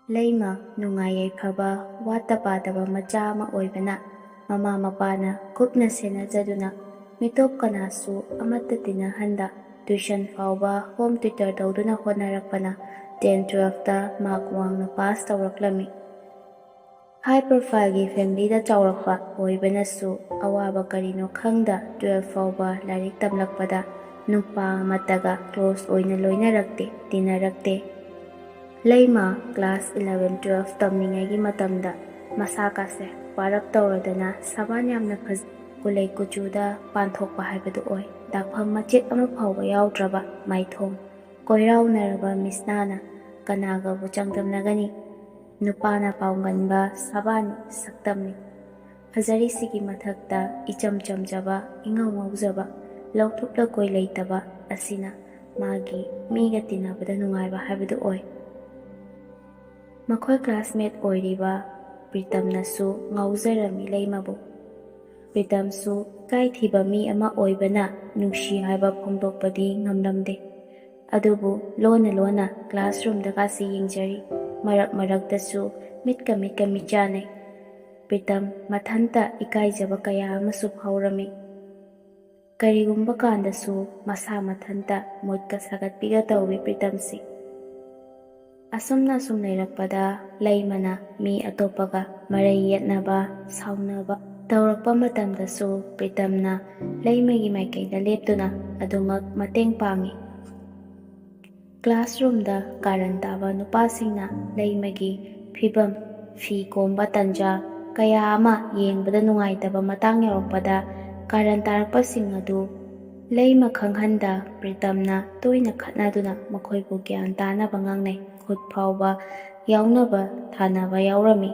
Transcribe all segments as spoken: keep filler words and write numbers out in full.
ꯂꯩꯃ ꯅꯨꯡꯉꯥꯏ ꯌꯥꯏꯐꯕ, ꯋꯥꯠꯇ ꯄꯥꯗꯕ ꯃꯆꯥ ꯑꯃ ꯑꯣꯏꯕꯅ, ꯃꯃꯥ ꯃꯄꯥꯅ ꯀꯨꯞꯅ ꯁꯦꯟꯅꯖꯗꯨꯅ, ꯃꯤꯇꯣꯞ ꯀꯅꯥꯁꯨ ꯑꯃꯠꯇ ꯇꯤꯟꯅꯍꯟꯗ, tuition ꯐꯥꯎꯕ home tutor ꯇꯧꯗꯨꯅ ꯍꯣꯠꯅꯔꯛꯄꯅ, ten twelfth ꯇ mark ꯋꯥꯡꯅ pass ꯇꯧꯔꯛꯂꯝꯃꯤ꯫ High profile ꯒꯤ family ꯗ ꯆꯥꯎꯔꯛꯄ ꯑꯣꯏꯕꯅꯁꯨ, ꯑꯋꯥꯕ ꯀꯔꯤꯅꯣ ꯈꯪꯗ twelfth ꯐꯥꯎꯕ ꯂꯥꯏꯔꯤꯛ ꯇꯝꯂꯛꯄꯗ, ꯅꯨꯄꯥ ꯑꯃꯠꯇꯒ close ꯑꯣꯏꯅ ꯂꯣꯏꯅꯔꯛꯇꯦ, ꯇꯤꯟꯅꯔꯛꯇꯦ꯫ ꯂꯩꯃ class eleven twelve ꯇꯝꯂꯤꯉꯩꯒꯤ ꯃꯇꯝꯗ, ꯃꯁꯥꯀꯥꯁꯦ ꯄꯥꯔꯞ ꯇꯧꯔꯗꯅ, ꯁꯕꯥꯟ ꯌꯥꯝꯅ ꯐꯖ, ꯀꯨꯂꯩ ꯀꯨꯆꯨꯗ ꯄꯥꯟꯊꯣꯛꯄ ꯍꯥꯏꯕꯗꯨ ꯑꯣꯏ꯫ ꯗꯥꯛꯐꯝ ꯃꯆꯦꯠ ꯑꯃ ꯐꯥꯎꯕ ꯌꯥꯎꯗ꯭ꯔꯕ ꯃꯥꯏꯊꯣꯡ, ꯀꯣꯏꯔꯥꯎꯅꯔꯕ ꯃꯤꯠꯁꯅꯥꯅ ꯀꯅꯥꯒꯕꯨ ꯆꯥꯡꯗꯝꯅꯒꯅꯤ? ꯅꯨꯄꯥꯅ ꯄꯥꯎꯒꯟꯕ ꯁꯕꯥꯟ ꯁꯛꯇꯝꯅꯤ꯫ ꯐꯖꯔꯤꯁꯤꯒꯤ ꯃꯊꯛꯇ ꯏꯆꯝ ꯆꯝꯖꯕ, ꯏꯉꯧ ꯉꯧꯖꯕ, ꯂꯧꯊꯣꯛ ꯂꯧꯀꯣꯏ ꯂꯩꯇꯕ ꯑꯁꯤꯅ ꯃꯥꯒꯤ ꯃꯤꯒ ꯇꯤꯟꯅꯕꯗ ꯅꯨꯡꯉꯥꯏꯕ ꯍꯥꯏꯕꯗꯨ ꯑꯣꯏ꯫ ꯃꯈꯣꯏ classmate ꯑꯣꯏꯔꯤꯕ ꯄ꯭ꯔꯤꯇꯝꯅꯁꯨ ꯉꯥꯎꯖꯔꯝꯃꯤ ꯂꯩꯃꯕꯨ꯫ ꯄ꯭ꯔꯤꯇꯝꯁꯨ ꯏꯀꯥꯏꯊꯤꯕ ꯃꯤ ꯑꯃ ꯑꯣꯏꯕꯅ ꯅꯨꯡꯁꯤ ꯍꯥꯏꯕ ꯐꯣꯡꯗꯣꯛꯄꯗꯤ ꯉꯝꯂꯝꯗꯦ꯫ ꯑꯗꯨꯕꯨ ꯂꯣꯟꯅ ꯂꯣꯟꯅ classroom ꯗꯒꯥꯁꯤ ꯌꯦꯡꯖꯔꯤ꯫ ꯃꯔꯛ ꯃꯔꯛꯇꯁꯨ ꯃꯤꯠꯀ ꯃꯤꯠꯀ ꯃꯤꯆꯥꯟꯅꯩ꯫ ꯄ꯭ꯔꯤꯇꯝ ꯃꯊꯟꯇ ꯏꯀꯥꯏꯖꯕ ꯀꯌꯥ ꯑꯃꯁꯨ ꯐꯥꯎꯔꯝꯃꯤ꯫ ꯀꯔꯤꯒꯨꯝꯕ ꯀꯥꯟꯗꯁꯨ ꯃꯁꯥ ꯃꯊꯟꯇ ꯃꯨꯠꯀ ꯁꯥꯒꯠꯄꯤꯒ ꯇꯧꯏ ꯄ꯭ꯔꯤꯇꯝꯁꯤ꯫ ꯑꯁꯨꯝꯅ ꯁꯨꯝ ꯂꯩꯔꯛꯄꯗ ꯂꯩꯃꯅ ꯃꯤ ꯑꯇꯣꯞꯄꯒ ꯃꯔꯩ ꯌꯦꯠꯅꯕ, ꯁꯥꯎꯅꯕ ꯇꯧꯔꯛꯄ ꯃꯇꯝꯗꯁꯨ ꯄ꯭ꯔꯤꯇꯝꯅ ꯂꯩꯃꯒꯤ ꯃꯥꯏꯀꯩꯗ ꯂꯦꯞꯇꯨꯅ ꯑꯗꯨꯃꯛ ꯃꯇꯦꯡ ꯄꯥꯡꯏ꯫ Classroom ꯗ ꯀꯥꯔꯟ ꯇꯥꯕ ꯅꯨꯄꯥꯁꯤꯡꯅ ꯂꯩꯃꯒꯤ ꯐꯤꯕꯝ, ꯐꯤ ꯀꯣꯝꯕ ꯇꯟꯖꯥ ꯀꯌꯥ ꯑꯃ ꯌꯦꯡꯕꯗ ꯅꯨꯡꯉꯥꯏꯇꯕ ꯃꯇꯥꯡ ꯌꯧꯔꯛꯄꯗ, ꯀꯥꯔꯟ ꯇꯥꯔꯛꯄꯁꯤꯡ ꯑꯗꯨ ꯂꯩꯃ ꯈꯪꯍꯟꯗ ꯄ꯭ꯔꯤꯇꯝꯅ ꯇꯣꯏꯅ ꯈꯠꯅꯗꯨꯅ ꯃꯈꯣꯏꯕꯨ ꯒ꯭ꯌꯥꯟ ꯇꯥꯅꯕ ꯉꯥꯡꯅꯩ꯫ ꯈꯨꯠ ꯐꯥꯎꯕ ꯌꯥꯎꯅꯕ ꯊꯥꯅꯕ ꯌꯥꯎꯔꯝꯃꯤ꯫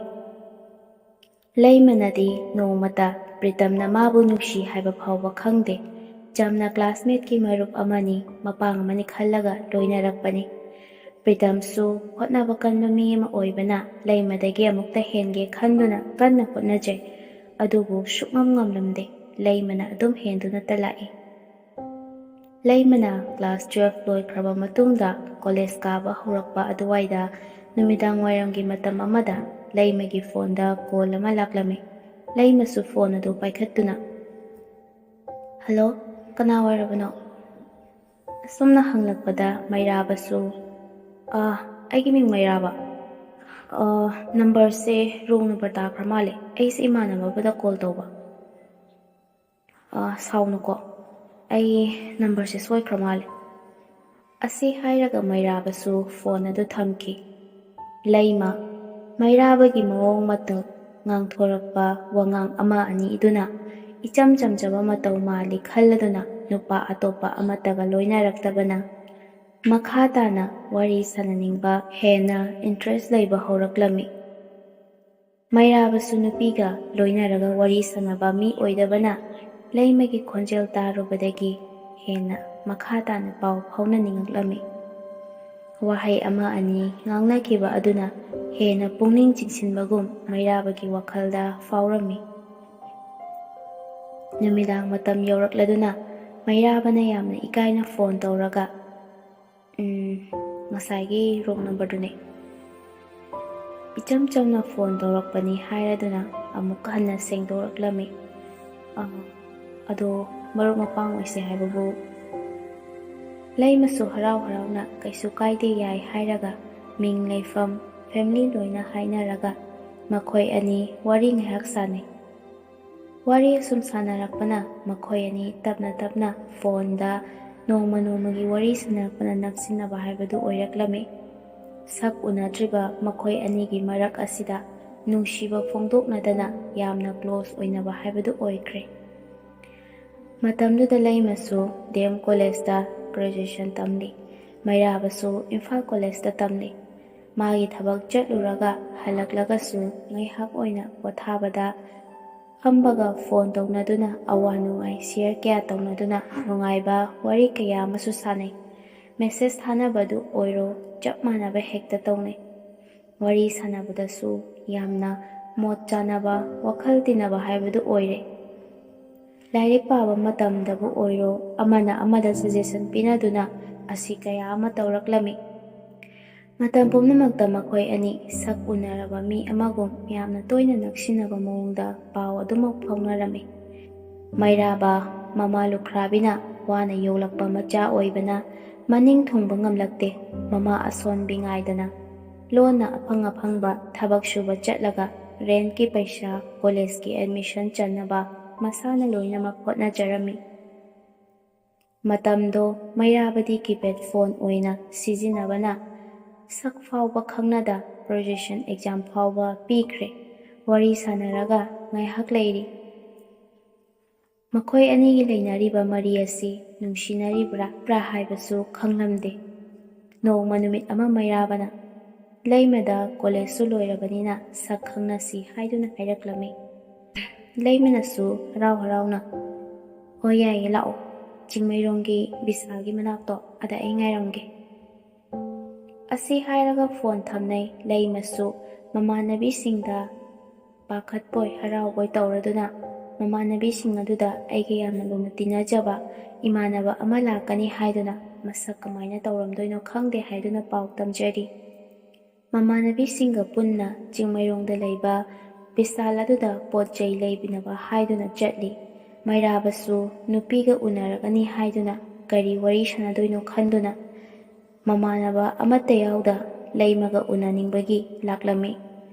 ꯂꯩꯃꯅꯗꯤ ꯅꯣꯡꯃꯇ ꯄ꯭ꯔꯤꯇꯝꯅ ꯃꯥꯕꯨ ꯅꯨꯡꯁꯤ ꯍꯥꯏꯕ ꯐꯥꯎꯕ ꯈꯪꯗꯦ꯫ ꯆꯝꯅ classmate ꯀꯤ ꯃꯔꯨꯞ ꯑꯃꯅꯤ, ꯃꯄꯥꯡ ꯑꯃꯅꯤ ꯈꯜꯂꯒ ꯂꯣꯏꯅꯔꯛꯄꯅꯤ꯫ ꯄ꯭ꯔꯤꯇꯝꯁꯨ ꯍꯣꯠꯅꯕ ꯀꯟꯕ ꯃꯤ ꯑꯃ ꯑꯣꯏꯕꯅ ꯂꯩꯃꯗꯒꯤ ꯑꯃꯨꯛꯇ ꯍꯦꯟꯒꯦ ꯈꯟꯗꯨꯅ ꯀꯟꯅ ꯍꯣꯠꯅꯖꯩ꯫ ꯑꯗꯨꯕꯨ ꯁꯨꯛꯉꯝ ꯉꯝꯂꯝꯗꯦ꯫ ꯂꯩꯃꯅ ꯑꯗꯨꯝ ꯍꯦꯟꯗꯨꯅꯇ ꯂꯥꯛꯏ꯫ ꯂꯩꯃꯅ class twelve ꯂꯣꯏꯈ꯭ꯔꯕ ꯃꯇꯨꯡꯗ college ꯀꯥꯕ ꯍꯧꯔꯛꯄ ꯑꯗꯨꯋꯥꯏꯗ ꯅꯨꯃꯤꯗꯥꯡ ꯋꯥꯏꯔꯝꯒꯤ ꯃꯇꯝ ꯑꯃꯗ ꯂꯩꯃꯒꯤ ꯐꯣꯟꯗ ꯀꯣꯜ ꯑꯃ ꯂꯥꯛꯂꯝꯃꯤ꯫ ꯂꯩꯃꯁꯨ ꯐꯣꯟ ꯑꯗꯨ ꯄꯥꯏꯈꯠꯇꯨꯅ, "ꯍꯜꯂꯣ, ꯀꯅꯥ ꯑꯣꯏꯔꯕꯅꯣ?" ꯑꯁꯨꯝꯅ ꯍꯪꯂꯛꯄꯗ ꯃꯩꯔꯥꯕꯁꯨ, "ꯑꯥ, ꯑꯩꯒꯤ ꯃꯤꯡ ꯃꯩꯔꯥꯕ꯫ ꯑꯥ, ꯅꯝꯕꯔꯁꯦ ꯔꯣꯡ ꯅꯝꯕꯔ ꯇꯥꯈ꯭ꯔ ꯃꯥꯜꯂꯦ꯫ ꯑꯩꯁꯦ ꯏꯃꯥꯟꯅꯕ ꯑꯃꯗ ꯀꯣꯜ ꯇꯧꯕ꯫ ꯑꯥ, ꯁꯥꯎꯅꯨꯀꯣ, ꯑꯩ ꯅꯝꯕꯔꯁꯦ ꯁꯣꯏꯈ꯭ꯔ ꯃꯥꯜꯂꯦ꯫" ꯑꯁꯤ ꯍꯥꯏꯔꯒ ꯃꯩꯔꯥꯕꯁꯨ ꯐꯣꯟ ꯑꯗꯨ ꯊꯝꯈꯤ꯫ ꯂꯩꯃ, ꯃꯩꯔꯥꯕꯒꯤ ꯃꯑꯣꯡ ꯃꯇꯧ, ꯉꯥꯡꯊꯣꯔꯛꯄ ꯋꯥꯉꯥꯡ ꯑꯃ ꯑꯅꯤꯗꯨꯅ ꯏꯆꯝ ꯆꯝꯖꯕ ꯃꯇꯧ ꯃꯥꯜꯂꯤ ꯈꯜꯂꯗꯨꯅ ꯅꯨꯄꯥ ꯑꯇꯣꯞꯄ ꯑꯃꯠꯇꯒ ꯂꯣꯏꯅꯔꯛꯇꯕꯅ ꯃꯈꯥ ꯇꯥꯅ ꯋꯥꯔꯤ ꯁꯥꯟꯅꯅꯤꯡꯕ, ꯍꯦꯟꯅ ꯏꯟꯇꯔꯦꯁ ꯂꯩꯕ ꯍꯧꯔꯛꯂꯝꯃꯤ꯫ ꯃꯩꯔꯥꯕꯁꯨ ꯅꯨꯄꯤꯒ ꯂꯣꯏꯅꯔꯒ ꯋꯥꯔꯤ ꯁꯥꯟꯅꯕ ꯃꯤ ꯑꯣꯏꯗꯕꯅ ꯂꯩꯃꯒꯤ ꯈꯣꯟꯖꯦꯜ ꯇꯥꯔꯨꯕꯗꯒꯤ ꯍꯦꯟꯅ ꯃꯈꯥ ꯇꯥꯅ ꯄꯥꯎ ꯐꯥꯎꯅꯅꯤꯡꯂꯛꯂꯝꯃꯤ꯫ ꯋꯥꯍꯩ ꯑꯃ ꯑꯅꯤ ꯉꯥꯡꯅꯈꯤꯕ ꯑꯗꯨꯅ ꯍꯦꯟꯅ ꯄꯨꯛꯅꯤꯡ ꯆꯤꯡꯁꯤꯟꯕꯒꯨꯝ ꯃꯩꯔꯥꯕꯒꯤ ꯋꯥꯈꯜꯗ ꯐꯥꯎꯔꯝꯃꯤ꯫ ꯅꯨꯃꯤꯗꯥꯡ ꯃꯇꯝ ꯌꯧꯔꯛꯂꯗꯨꯅ ꯃꯩꯔꯥꯕꯅ ꯌꯥꯝꯅ ꯏꯀꯥꯏꯅ ꯐꯣꯟ ꯇꯧꯔꯒ, "ꯎꯝ, ꯉꯁꯥꯏꯒꯤ ꯔꯣꯡ ꯅꯝꯕꯔꯗꯨꯅꯦ꯫ ꯏꯆꯝ ꯆꯝꯅ ꯐꯣꯟ ꯇꯧꯔꯛꯄꯅꯤ" ꯍꯥꯏꯔꯗꯨꯅ ꯑꯃꯨꯛ ꯍꯟꯅ ꯁꯦꯡꯗꯣꯔꯛꯂꯝꯃꯤ꯫ "ꯑ, ꯑꯗꯣ ꯃꯔꯨꯞ ꯃꯄꯥꯡ ꯑꯣꯏꯁꯦ ꯍꯥꯏꯕꯕꯨ?" ꯂꯩꯃꯁꯨ ꯍꯔꯥꯎ ꯍꯔꯥꯎꯅ "ꯀꯩꯁꯨ ꯀꯥꯏꯗꯦ, ꯌꯥꯏ" ꯍꯥꯏꯔꯒ ꯃꯤꯡ, ꯂꯩꯐꯝ, ꯐꯦꯃꯤꯂꯤ ꯂꯣꯏꯅ ꯍꯥꯏꯅꯔꯒ ꯃꯈꯣꯏ ꯑꯅꯤ ꯋꯥꯔꯤ ꯉꯥꯏꯍꯥꯛ ꯁꯥꯟꯅꯩ꯫ ꯋꯥꯔꯤ ꯑꯁꯨꯝ ꯁꯥꯟꯅꯔꯛꯄꯅ ꯃꯈꯣꯏ ꯑꯅꯤ ꯇꯞꯅ ꯇꯞꯅ ꯐꯣꯟꯗ ꯅꯣꯡꯃ ꯅꯣꯡꯃꯒꯤ ꯋꯥꯔꯤ ꯁꯥꯟꯅꯔꯛꯄꯅ ꯅꯛꯁꯤꯟꯅꯕ ꯍꯥꯏꯕꯗꯨ ꯑꯣꯏꯔꯛꯂꯝꯃꯤ꯫ ꯁꯛ ꯎꯅꯗ꯭ꯔꯤꯕ ꯃꯈꯣꯏ ꯑꯅꯤꯒꯤ ꯃꯔꯛ ꯑꯁꯤꯗ ꯅꯨꯡꯁꯤꯕ ꯐꯣꯡꯗꯣꯛꯅꯗꯅ ꯌꯥꯝꯅ ꯀ꯭ꯂꯣꯁ ꯑꯣꯏꯅꯕ ꯍꯥꯏꯕꯗꯨ ꯑꯣꯏꯈ꯭ꯔꯦ꯫ ꯃꯇꯝꯗꯨꯗ ꯂꯩꯃꯁꯨ ꯗꯤ ꯑꯦꯝ ꯀꯣꯂꯦꯖꯇ ꯒ꯭ꯔꯦꯖꯨꯑꯦꯁꯟ ꯇꯝꯂꯤ, ꯃꯩꯔꯥꯕꯁꯨ ꯏꯝꯐꯥꯜ ꯀꯣꯂꯦꯖꯇ ꯇꯝꯂꯤ꯫ ꯃꯥꯒꯤ ꯊꯕꯛ ꯆꯠꯂꯨꯔꯒ ꯍꯜꯂꯛꯂꯒꯁꯨ ꯉꯥꯏꯍꯥꯛ ꯑꯣꯏꯅ ꯄꯣꯊꯥꯕꯗ ꯐꯝꯕꯒ ꯐꯣꯟ ꯇꯧꯅꯗꯨꯅ ꯑꯋꯥ ꯅꯨꯡꯉꯥꯏ ꯁꯤꯌꯔ ꯀꯌꯥ ꯇꯧꯅꯗꯨꯅ ꯅꯨꯡꯉꯥꯏꯕ ꯋꯥꯔꯤ ꯀꯌꯥ ꯑꯃꯁꯨ ꯁꯥꯟꯅꯩ꯫ ꯃꯦꯁꯦꯖ ꯊꯥꯅꯕꯗꯨ ꯑꯣꯏꯔꯣ, ꯆꯞ ꯃꯥꯟꯅꯕ ꯍꯦꯛꯇ ꯇꯧꯅꯩ꯫ ꯋꯥꯔꯤ ꯁꯥꯟꯅꯕꯗꯁꯨ ꯌꯥꯝꯅ ꯃꯣꯠ ꯆꯥꯅꯕ, ꯋꯥꯈꯜ ꯇꯤꯟꯅꯕ ꯍꯥꯏꯕꯗꯨ ꯑꯣꯏꯔꯦ꯫ ꯂꯥꯏꯔꯤꯛ ꯄꯥꯕ ꯃꯇꯝꯗꯕꯨ ꯑꯣꯏꯔꯣ, ꯑꯃꯅ ꯑꯃꯗ ꯁꯖꯦꯁꯟ ꯄꯤꯅꯗꯨꯅ ꯑꯁꯤ ꯀꯌꯥ ꯑꯃ ꯇꯧꯔꯛꯂꯝꯃꯤ꯫ ꯃꯇꯝ ꯄꯨꯝꯅꯃꯛꯇ ꯃꯈꯣꯏ ꯑꯅꯤ ꯁꯛ ꯎꯅꯔꯕ ꯃꯤ ꯑꯃꯒꯨꯝ ꯌꯥꯝꯅ ꯇꯣꯏꯅ ꯅꯛꯁꯤꯟꯅꯕ ꯃꯑꯣꯡꯗ ꯄꯥꯎ ꯑꯗꯨꯃꯛ ꯐꯥꯎꯅꯔꯝꯃꯤ꯫ ꯃꯩꯔꯥꯕ, ꯃꯃꯥ ꯂꯨꯈ꯭ꯔꯥꯕꯤꯅ ꯋꯥꯅ ꯌꯣꯛꯂꯛꯄ ꯃꯆꯥ ꯑꯣꯏꯕꯅ ꯃꯅꯤꯡ ꯊꯨꯡꯕ ꯉꯝꯂꯛꯇꯦ꯫ ꯃꯃꯥ ꯑꯁꯣꯟꯕꯤ ꯉꯥꯏꯗꯅ ꯂꯣꯟꯅ ꯑꯐꯪ ꯑꯐꯪꯕ ꯊꯕꯛ ꯁꯨꯕ ꯆꯠꯂꯒ ꯔꯦꯟꯠꯀꯤ ꯄꯩꯁꯥ, ꯀꯣꯂꯦꯖꯀꯤ ꯑꯦꯗꯃꯤꯁꯟ ꯆꯟꯅꯕ ꯃꯁꯥꯅ ꯂꯣꯏꯅꯃꯛ ꯍꯣꯠꯅꯖꯔꯝꯃꯤ꯫ ꯃꯇꯝꯗꯣ ꯃꯩꯔꯥꯕꯗꯤ ꯀꯤꯄꯦꯗ ꯐꯣꯟ ꯑꯣꯏꯅ ꯁꯤꯖꯤꯟꯅꯕꯅ ꯁꯛ ꯐꯥꯎꯕ ꯈꯪꯅꯗ ꯒ꯭ꯔꯦꯖꯨꯑꯦꯁꯟ ꯑꯦꯛꯖꯥꯝ ꯐꯥꯎꯕ ꯄꯤꯈ꯭ꯔꯦ꯫ ꯋꯥꯔꯤ ꯁꯥꯟꯅꯔꯒ ꯉꯥꯏꯍꯥꯛ ꯂꯩꯔꯤ꯫ ꯃꯈꯣꯏ ꯑꯅꯤꯒꯤ ꯂꯩꯅꯔꯤꯕ ꯃꯔꯤ ꯑꯁꯤ ꯅꯨꯡꯁꯤꯅꯔꯤꯕ꯭ꯔꯥ ꯍꯥꯏꯕꯁꯨ ꯈꯪꯂꯝꯗꯦ꯫ ꯅꯣꯡꯃ ꯅꯨꯃꯤꯠ ꯑꯃ ꯃꯩꯔꯥꯕꯅ ꯂꯩꯃꯗ ꯀꯣꯂꯦꯖꯁꯨ ꯂꯣꯏꯔꯕꯅꯤꯅ ꯁꯛ ꯈꯪꯅꯁꯤ ꯍꯥꯏꯗꯨꯅ ꯍꯥꯏꯔꯛꯂꯝꯃꯤ꯫ ꯂꯩꯃꯅꯁꯨ ꯍꯔꯥꯎ ꯍꯔꯥꯎꯅ, "ꯍꯣꯏ, ꯌꯥꯏꯌꯦ, ꯂꯥꯛꯑꯣ꯫ ꯆꯤꯡꯃꯩꯔꯣꯡꯒꯤ ꯕꯤꯁꯥꯜꯒꯤ ꯃꯅꯥꯛꯇꯣ, ꯑꯗ ꯑꯩ ꯉꯥꯏꯔꯝꯒꯦ"꯫ ꯑꯁꯤ ꯍꯥꯏꯔꯒ ꯐꯣꯟ ꯊꯝꯅꯩ꯫ ꯂꯩꯃꯁꯨ ꯃꯃꯥꯟꯅꯕꯤꯁꯤꯡꯗ ꯄꯥꯈꯠꯄꯣꯏ ꯍꯔꯥꯎꯕꯣꯏ ꯇꯧꯔꯗꯨꯅ ꯃꯃꯥꯟꯅꯕꯤꯁꯤꯡ ꯑꯗꯨꯗ ꯑꯩꯒ ꯌꯥꯝꯅ ꯂꯨꯅ ꯇꯤꯟꯅꯖꯕ ꯏꯃꯥꯟꯅꯕ ꯑꯃ ꯂꯥꯛꯀꯅꯤ ꯍꯥꯏꯗꯨꯅ ꯃꯁꯛ ꯀꯃꯥꯏꯅ ꯇꯧꯔꯝꯗꯣꯏꯅꯣ ꯈꯪꯗꯦ ꯍꯥꯏꯗꯨꯅ ꯄꯥꯎ ꯇꯝꯖꯔꯤ꯫ ꯃꯃꯥꯟꯅꯕꯤꯁꯤꯡꯒ ꯄꯨꯟꯅ ꯆꯤꯡꯃꯩꯔꯣꯡꯗ ꯂꯩꯕ ꯕꯤꯁꯥꯜ ꯑꯗꯨꯗ ꯄꯣꯠ ꯆꯩ ꯂꯩꯕꯤꯅꯕ ꯍꯥꯏꯗꯨꯅ ꯆꯠꯂꯤ꯫ ꯃꯩꯔꯥꯕꯁꯨ ꯅꯨꯄꯤꯒ ꯎꯅꯔꯒꯅꯤ ꯍꯥꯏꯗꯨꯅ ꯀꯔꯤ ꯋꯥꯔꯤ ꯁꯥꯟꯅꯗꯣꯏꯅꯣ ꯈꯟꯗꯨꯅ ꯃꯃꯥꯟꯅꯕ ꯑꯃꯠꯇ ꯌꯥꯎꯗ ꯂꯩꯃꯒ ꯎꯅꯅꯤꯡꯕꯒꯤ ꯂꯥꯛꯂꯝꯃꯤ꯫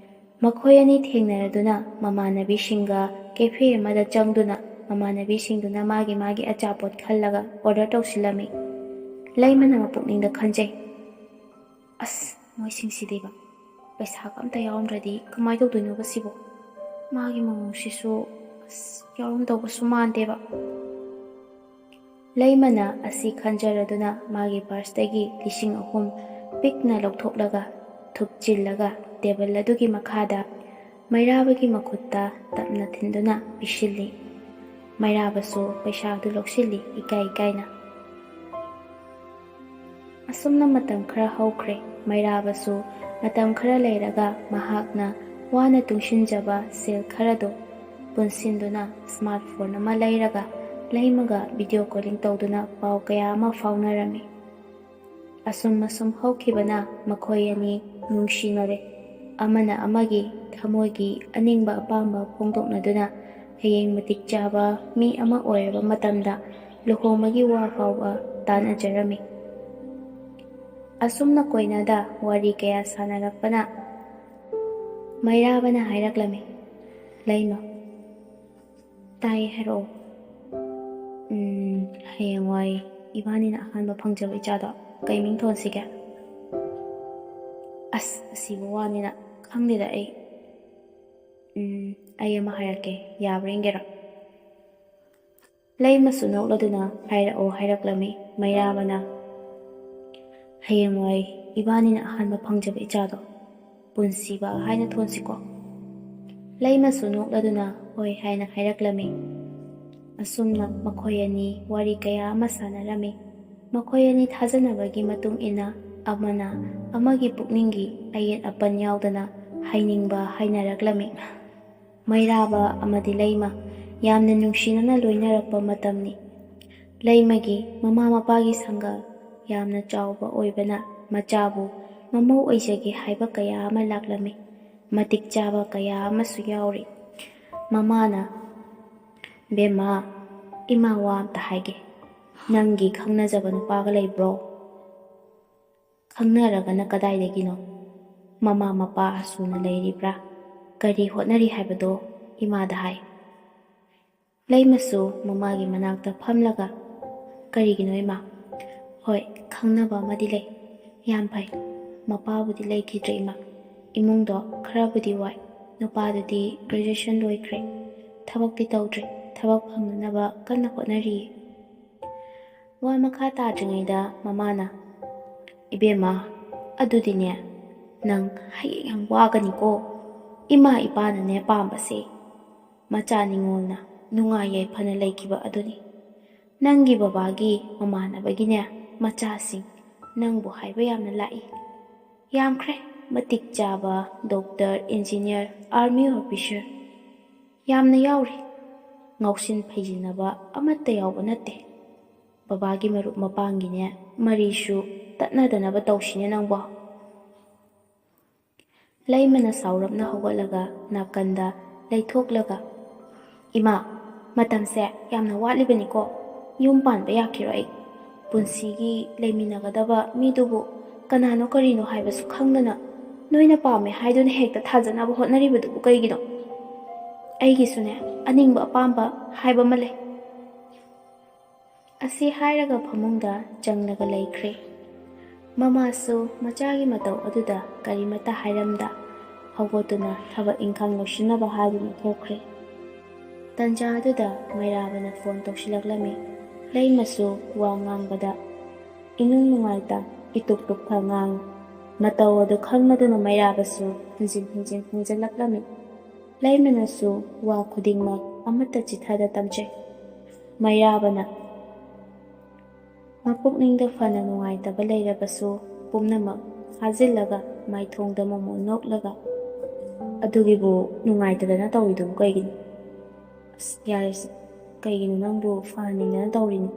ꯃꯈꯣꯏ ꯑꯅꯤ ꯊꯦꯡꯅꯔꯗꯨꯅ ꯃꯃꯥꯟꯅꯕꯤꯁꯤꯡꯒ ꯀꯦꯐꯦ ꯑꯃꯗ ꯆꯪꯗꯨꯅ ꯃꯃꯥꯟꯅꯕꯤꯁꯤꯡꯗꯨꯅ ꯃꯥꯒꯤ ꯃꯥꯒꯤ ꯑꯆꯥꯄꯣꯠ ꯈꯜꯂꯒ ꯑꯣꯔꯗꯔ ꯇꯧꯁꯤꯜꯂꯝꯃꯤ꯫ ꯂꯩꯃꯅ ꯃꯄꯨꯛꯅꯤꯡꯗ ꯈꯟꯖꯩ, "ꯑꯁ, ꯃꯣꯏꯁꯤꯡꯁꯤꯗꯤꯕ, ꯄꯩꯁꯥꯒ ꯑꯝꯇ ꯌꯥꯎꯔꯝꯗ꯭ꯔꯗꯤ ꯀꯃꯥꯏꯅ ꯇꯧꯗꯣꯏꯅꯣꯕ ꯁꯤꯕꯣ? ꯃꯥꯒꯤ ꯃꯑꯣꯡꯁꯤꯁꯨ, ꯑꯁ, ꯌꯥꯎꯔꯝꯗꯧꯕꯁꯨ ꯃꯥꯟꯗꯦꯕ"꯫ ꯂꯩꯃꯅ ꯑꯁꯤ ꯈꯟꯖꯔꯗꯨꯅ ꯃꯥꯒꯤ ꯄꯔꯁꯇꯒꯤ ꯂꯤꯁꯤꯡ ꯑꯍꯨꯝ ꯄꯤꯛꯅ ꯂꯧꯊꯣꯛꯂꯒ ꯊꯨꯞꯆꯤꯜꯂꯒ ꯇꯦꯕꯜ ꯑꯗꯨꯒꯤ ꯃꯈꯥꯗ ꯃꯩꯔꯥꯕꯒꯤ ꯃꯈꯨꯠꯇ ꯇꯞꯅ ꯊꯤꯟꯗꯨꯅ ꯄꯤꯁꯤꯜꯂꯤ꯫ ꯃꯩꯔꯥꯕꯁꯨ ꯄꯩꯁꯥ ꯑꯗꯨ ꯂꯧꯁꯤꯜꯂꯤ ꯏꯀꯥꯏ ꯏꯀꯥꯏꯅ꯫ ꯑꯁꯨꯝꯅ ꯃꯇꯝ ꯈꯔ ꯍꯧꯈ꯭ꯔꯦ꯫ ꯃꯩꯔꯥꯕꯁꯨ ꯃꯇꯝ ꯈꯔ ꯂꯩꯔꯒ ꯃꯍꯥꯛꯅ ꯋꯥꯅ ꯇꯨꯡꯁꯤꯟꯖꯕ ꯁꯦꯜ ꯈꯔꯗꯣ ꯄꯨꯟꯁꯤꯟꯗꯨꯅ ꯁ꯭ꯃꯥꯔꯠ ꯐꯣꯟ ꯑꯃ ꯂꯩꯔꯒ ꯂꯩꯃꯒ ꯚꯤꯗꯤꯑꯣ ꯀꯣꯂꯤꯡ ꯇꯧꯗꯨꯅ ꯄꯥꯎ ꯀꯌꯥ ꯑꯃ ꯐꯥꯎꯅꯔꯝꯃꯤ꯫ ꯑꯁꯨꯝ ꯑꯁꯨꯝ ꯍꯧꯈꯤꯕꯅ ꯃꯈꯣꯏ ꯑꯅꯤ ꯅꯨꯡꯁꯤꯅꯔꯦ꯫ ꯑꯃꯅ ꯑꯃꯒꯤ ꯊꯃꯣꯏꯒꯤ ꯑꯅꯤꯡꯕ ꯑꯄꯥꯝꯕ ꯐꯣꯡꯗꯣꯛꯅꯗꯨꯅ ꯍꯌꯦꯡ ꯃꯇꯤꯛ ꯆꯥꯕ ꯃꯤ ꯑꯃ ꯑꯣꯏꯔꯕ ꯃꯇꯝꯗ ꯂꯨꯍꯣꯡꯕꯒꯤ ꯋꯥ ꯐꯥꯎꯕ ꯇꯥꯟꯅꯖꯔꯝꯃꯤ꯫ ꯑꯁꯨꯝꯅ ꯀꯣꯏꯅꯗ ꯋꯥꯔꯤ ꯀꯌꯥ ꯁꯥꯟꯅꯔꯛꯄꯅ ꯃꯩꯔꯥꯕꯅ ꯍꯥꯏꯔꯛꯂꯝꯃꯤ, "ꯂꯩꯃ, ꯇꯥꯏ, ꯍꯥꯏꯔꯛꯑꯣ꯫ ꯎꯝ, ꯍꯌꯦꯡꯋꯥꯏ ꯏꯕꯥꯅꯤꯅ ꯑꯍꯥꯟꯕ ꯐꯪꯖꯕ ꯏꯆꯥꯗꯣ ꯀꯩ ꯃꯤꯡ ꯊꯣꯟꯁꯤꯒꯦ?" "ꯑꯁ, ꯑꯁꯤꯕ ꯋꯥꯅꯤꯅ ꯈꯪꯗꯦꯗ ꯑꯩ꯫ ꯎꯝ, ꯑꯩ ꯑꯃ ꯍꯥꯏꯔꯛꯀꯦ, ꯌꯥꯕ꯭ꯔꯥ ꯌꯦꯡꯒꯦꯔꯣ?" ꯂꯩꯃꯁꯨ ꯅꯣꯛꯂꯗꯨꯅ ꯍꯥꯏꯔꯛꯑꯣ ꯍꯥꯏꯔꯛꯂꯝꯃꯤ꯫ ꯃꯩꯔꯥꯕꯅ, "ꯍꯌꯦꯡꯋꯥꯏ ꯏꯕꯥꯅꯤꯅ ꯑꯍꯥꯟꯕ ꯐꯪꯖꯕ ꯏꯆꯥꯗꯣ ꯄꯨꯟꯁꯤꯕ ꯍꯥꯏꯅ ꯊꯣꯟꯁꯤꯀꯣ?" ꯂꯩꯃꯁꯨ ꯅꯣꯛꯂꯗꯨꯅ ꯍꯣꯏ ꯍꯥꯏꯅ ꯍꯥꯏꯔꯛꯂꯝꯃꯤ꯫ ꯑꯁꯨꯝꯅ ꯃꯈꯣꯏ ꯑꯅꯤ ꯋꯥꯔꯤ ꯀꯌꯥ ꯑꯃ ꯁꯥꯟꯅꯔꯝꯃꯤ꯫ ꯃꯈꯣꯏ ꯑꯅꯤ ꯊꯥꯖꯅꯕꯒꯤ ꯃꯇꯨꯡ ꯏꯟꯅ ꯑꯃꯅ ꯑꯃꯒꯤ ꯄꯨꯛꯅꯤꯡꯒꯤ ꯑꯌꯦꯠ ꯑꯄꯟ ꯌꯥꯎꯗꯅ ꯍꯥꯏꯅꯤꯡꯕ ꯍꯥꯏꯅꯔꯛꯂꯝꯃꯤ꯫ ꯃꯩꯔꯥꯕ ꯑꯃꯗꯤ ꯂꯩꯃ ꯌꯥꯝꯅ ꯅꯨꯡꯁꯤꯅꯅ ꯂꯣꯏꯅꯔꯛꯄ ꯃꯇꯝꯅꯤ꯫ ꯂꯩꯃꯒꯤ ꯃꯃꯥ ꯃꯄꯥꯒꯤ ꯁꯪꯒ ꯌꯥꯝꯅ ꯆꯥꯎꯕ ꯑꯣꯏꯕꯅ ꯃꯆꯥꯕꯨ ꯃꯃꯧ ꯑꯣꯏꯖꯒꯦ ꯍꯥꯏꯕ ꯀꯌꯥ ꯑꯃ ꯂꯥꯛꯂꯝꯃꯤ꯫ ꯃꯇꯤꯛ ꯆꯥꯕ ꯀꯌꯥ ꯑꯃꯁꯨ ꯌꯥꯎꯔꯤ꯫ ꯃꯃꯥꯅ, "ꯕꯦꯝꯃ, ꯏꯃꯥ ꯋꯥ ꯑꯝꯇ ꯍꯥꯏꯒꯦ꯫ ꯅꯪꯒꯤ ꯈꯪꯅꯖꯕ ꯅꯨꯄꯥꯒ ꯂꯩꯕ꯭ꯔꯣ? ꯈꯪꯅꯔꯒꯅ ꯀꯗꯥꯏꯗꯒꯤꯅꯣ? ꯃꯃꯥ ꯃꯄꯥ ꯁꯨꯅ ꯂꯩꯔꯤꯕ꯭ꯔꯥ? ꯀꯔꯤ ꯍꯣꯠꯅꯔꯤ ꯍꯥꯏꯕꯗꯣ ꯏꯃꯥꯗ ꯍꯥꯏ꯫" ꯂꯩꯃꯁꯨ ꯃꯃꯥꯒꯤ ꯃꯅꯥꯛꯇ ꯐꯝꯂꯒ, "ꯀꯔꯤꯒꯤꯅꯣ ꯏꯃꯥ?" "ꯍꯣꯏ, ꯈꯪꯅꯕ ꯑꯃꯗꯤ ꯂꯩ꯫ ꯌꯥꯝ ꯐꯩ꯫ ꯃꯄꯥꯕꯨꯗꯤ ꯂꯩꯈꯤꯗ꯭ꯔꯦ ꯏꯃꯥ꯫ ꯏꯃꯨꯡꯗꯣ ꯈꯔꯕꯨꯗꯤ ꯋꯥꯏ꯫ ꯅꯨꯄꯥꯗꯨꯗꯤ graduation ꯂꯣꯏꯈ꯭ꯔꯦ꯫ ꯊꯕꯛꯇꯤ ꯇꯧꯗ꯭ꯔꯦ꯫ ꯊꯕꯛ ꯐꯪꯅꯅꯕ ꯀꯟꯅ ꯍꯣꯠꯅꯔꯤꯌꯦ꯫" ꯋꯥ ꯃꯈꯥ ꯇꯥꯗ꯭ꯔꯤꯉꯩꯗ ꯃꯃꯥꯅ, "ꯏꯕꯦꯝꯃ, ꯑꯗꯨꯗꯤꯅꯦ, ꯅꯪ ꯍꯌꯦꯡ ꯌꯥꯝ ꯋꯥꯒꯅꯤꯀꯣ꯫ ꯏꯃꯥ ꯏꯄꯥꯅꯅꯦ ꯄꯥꯝꯕꯁꯦ ꯃꯆꯥ ꯅꯤꯉꯣꯜꯅ ꯅꯨꯡꯉꯥꯏ ꯌꯥꯏꯐꯅ ꯂꯩꯈꯤꯕ ꯑꯗꯨꯅꯤ꯫ ꯅꯪꯒꯤ ꯕꯕꯥꯒꯤ ꯃꯃꯥꯟꯅꯕꯒꯤꯅꯦ ꯃꯆꯥꯁꯤꯡ ꯅꯪꯕꯨ ꯍꯥꯏꯕ ꯌꯥꯝꯅ ꯂꯥꯛꯏ꯫ ꯌꯥꯝꯈ꯭ꯔꯦ, ꯃꯇꯤꯛ ꯆꯥꯕ doctor, engineer, army officer ꯌꯥꯝꯅ ꯌꯥꯎꯔꯤ꯫ ꯉꯥꯎꯁꯤꯟ ꯐꯩꯖꯤꯟꯅꯕ ꯑꯃꯠꯇ ꯌꯥꯎꯕ ꯅꯠꯇꯦ꯫ ꯕꯕꯥꯒꯤ ꯃꯔꯨꯞ ꯃꯄꯥꯡꯒꯤꯅꯦ ꯃꯔꯤꯁꯨ ꯇꯠꯅꯗꯅꯕ ꯇꯧꯁꯤꯅꯦ ꯅꯪꯕꯣ꯫ ꯂꯩꯃꯅ ꯁꯥꯎꯔꯞꯅ ꯍꯧꯒꯠꯂꯒ ꯅꯥꯀꯟꯗ ꯂꯩꯊꯣꯛꯂꯒ, "ꯏꯃꯥ, ꯃꯇꯝꯁꯦ ꯌꯥꯝꯅ ꯋꯥꯠꯂꯤꯕꯅꯤꯀꯣ꯫ ꯌꯨꯝ ꯄꯥꯟꯕ ꯌꯥꯈꯤꯔꯣꯏ ꯑꯩ꯫ ꯄꯨꯟꯁꯤꯒꯤ ꯂꯩꯃꯤꯟꯅꯒꯗꯕ ꯃꯤꯗꯨꯕꯨ ꯀꯅꯥꯅꯣ ꯀꯔꯤꯅꯣ ꯍꯥꯏꯕꯁꯨ ꯈꯪꯗꯅ ꯅꯣꯏꯅ ꯄꯥꯝꯃꯦ ꯍꯥꯏꯗꯨꯅ ꯍꯦꯛꯇ ꯊꯥꯖꯅꯕ ꯍꯣꯠꯅꯔꯤꯕꯗꯨꯕꯨ ꯀꯩꯒꯤꯅꯣ? ꯑꯩꯒꯤꯁꯨꯅꯦ, ꯑꯅꯤꯡꯕ ꯑꯄꯥꯝꯕ ꯍꯥꯏꯕ ꯑꯃ ꯂꯩ꯫" ꯑꯁꯤ ꯍꯥꯏꯔꯒ ꯐꯃꯨꯡꯗ ꯆꯪꯂꯒ ꯂꯩꯈ꯭ꯔꯦ꯫ ꯃꯃꯥꯁꯨ ꯃꯆꯥꯒꯤ ꯃꯇꯧ ꯑꯗꯨꯗ ꯀꯔꯤꯃꯠꯇ ꯍꯥꯏꯔꯝꯗ ꯍꯧꯒꯠꯇꯨꯅ ꯊꯕꯛ ꯏꯪꯈꯥꯡ ꯂꯣꯏꯁꯤꯟꯅꯕ ꯍꯥꯏꯗꯨꯅ ꯊꯣꯛꯈ꯭ꯔꯦ꯫ ꯇꯟꯖꯥ ꯑꯗꯨꯗ ꯃꯩꯔꯥꯕꯅ ꯐꯣꯟ ꯇꯧꯁꯤꯜꯂꯛꯂꯝꯃꯤ꯫ ꯂꯩꯃꯁꯨ ꯋꯥ ꯉꯥꯡꯕꯗ ꯏꯅꯨꯡ ꯅꯨꯡꯉꯥꯏꯇ ꯏꯇꯨꯛ ꯇꯨꯛꯇ ꯉꯥꯡꯏ꯫ ꯃꯇꯧ ꯑꯗꯨ ꯈꯪꯂꯗꯨꯅ ꯃꯩꯔꯥꯕꯁꯨ ꯍꯟꯖꯤꯟ ꯍꯟꯖꯤꯟ ꯍꯪꯖꯤꯜꯂꯛꯂꯝꯃꯤ꯫ ꯂꯩꯃꯅꯁꯨ ꯋꯥ ꯈꯨꯗꯤꯡꯃꯛ ꯑꯃꯠꯇ ꯆꯤꯊꯗ ꯇꯝꯖꯩ꯫ ꯃꯩꯔꯥꯕꯅ ꯃꯄꯨꯛꯅꯤꯡꯗ ꯐꯅ ꯅꯨꯡꯉꯥꯏꯇꯕ ꯂꯩꯔꯕꯁꯨ ꯄꯨꯝꯅꯃꯛ ꯐꯥꯖꯤꯜꯂꯒ ꯃꯥꯏꯊꯣꯡꯗ ꯃꯣꯃꯣꯟ ꯅꯣꯛꯂꯒ, "ꯑꯗꯨꯒꯤꯕꯨ ꯅꯨꯡꯉꯥꯏꯇꯗꯅ ꯇꯧꯔꯤꯗꯨꯕꯨ ꯀꯩꯒꯤꯅꯣ? ꯑꯁ, ꯌꯥꯔꯦꯁꯦ, ꯀꯩꯒꯤꯅꯣ ꯅꯪꯕꯨ ꯐꯍꯟꯅꯤꯡꯗꯅ ꯇꯧꯔꯤꯅꯣ?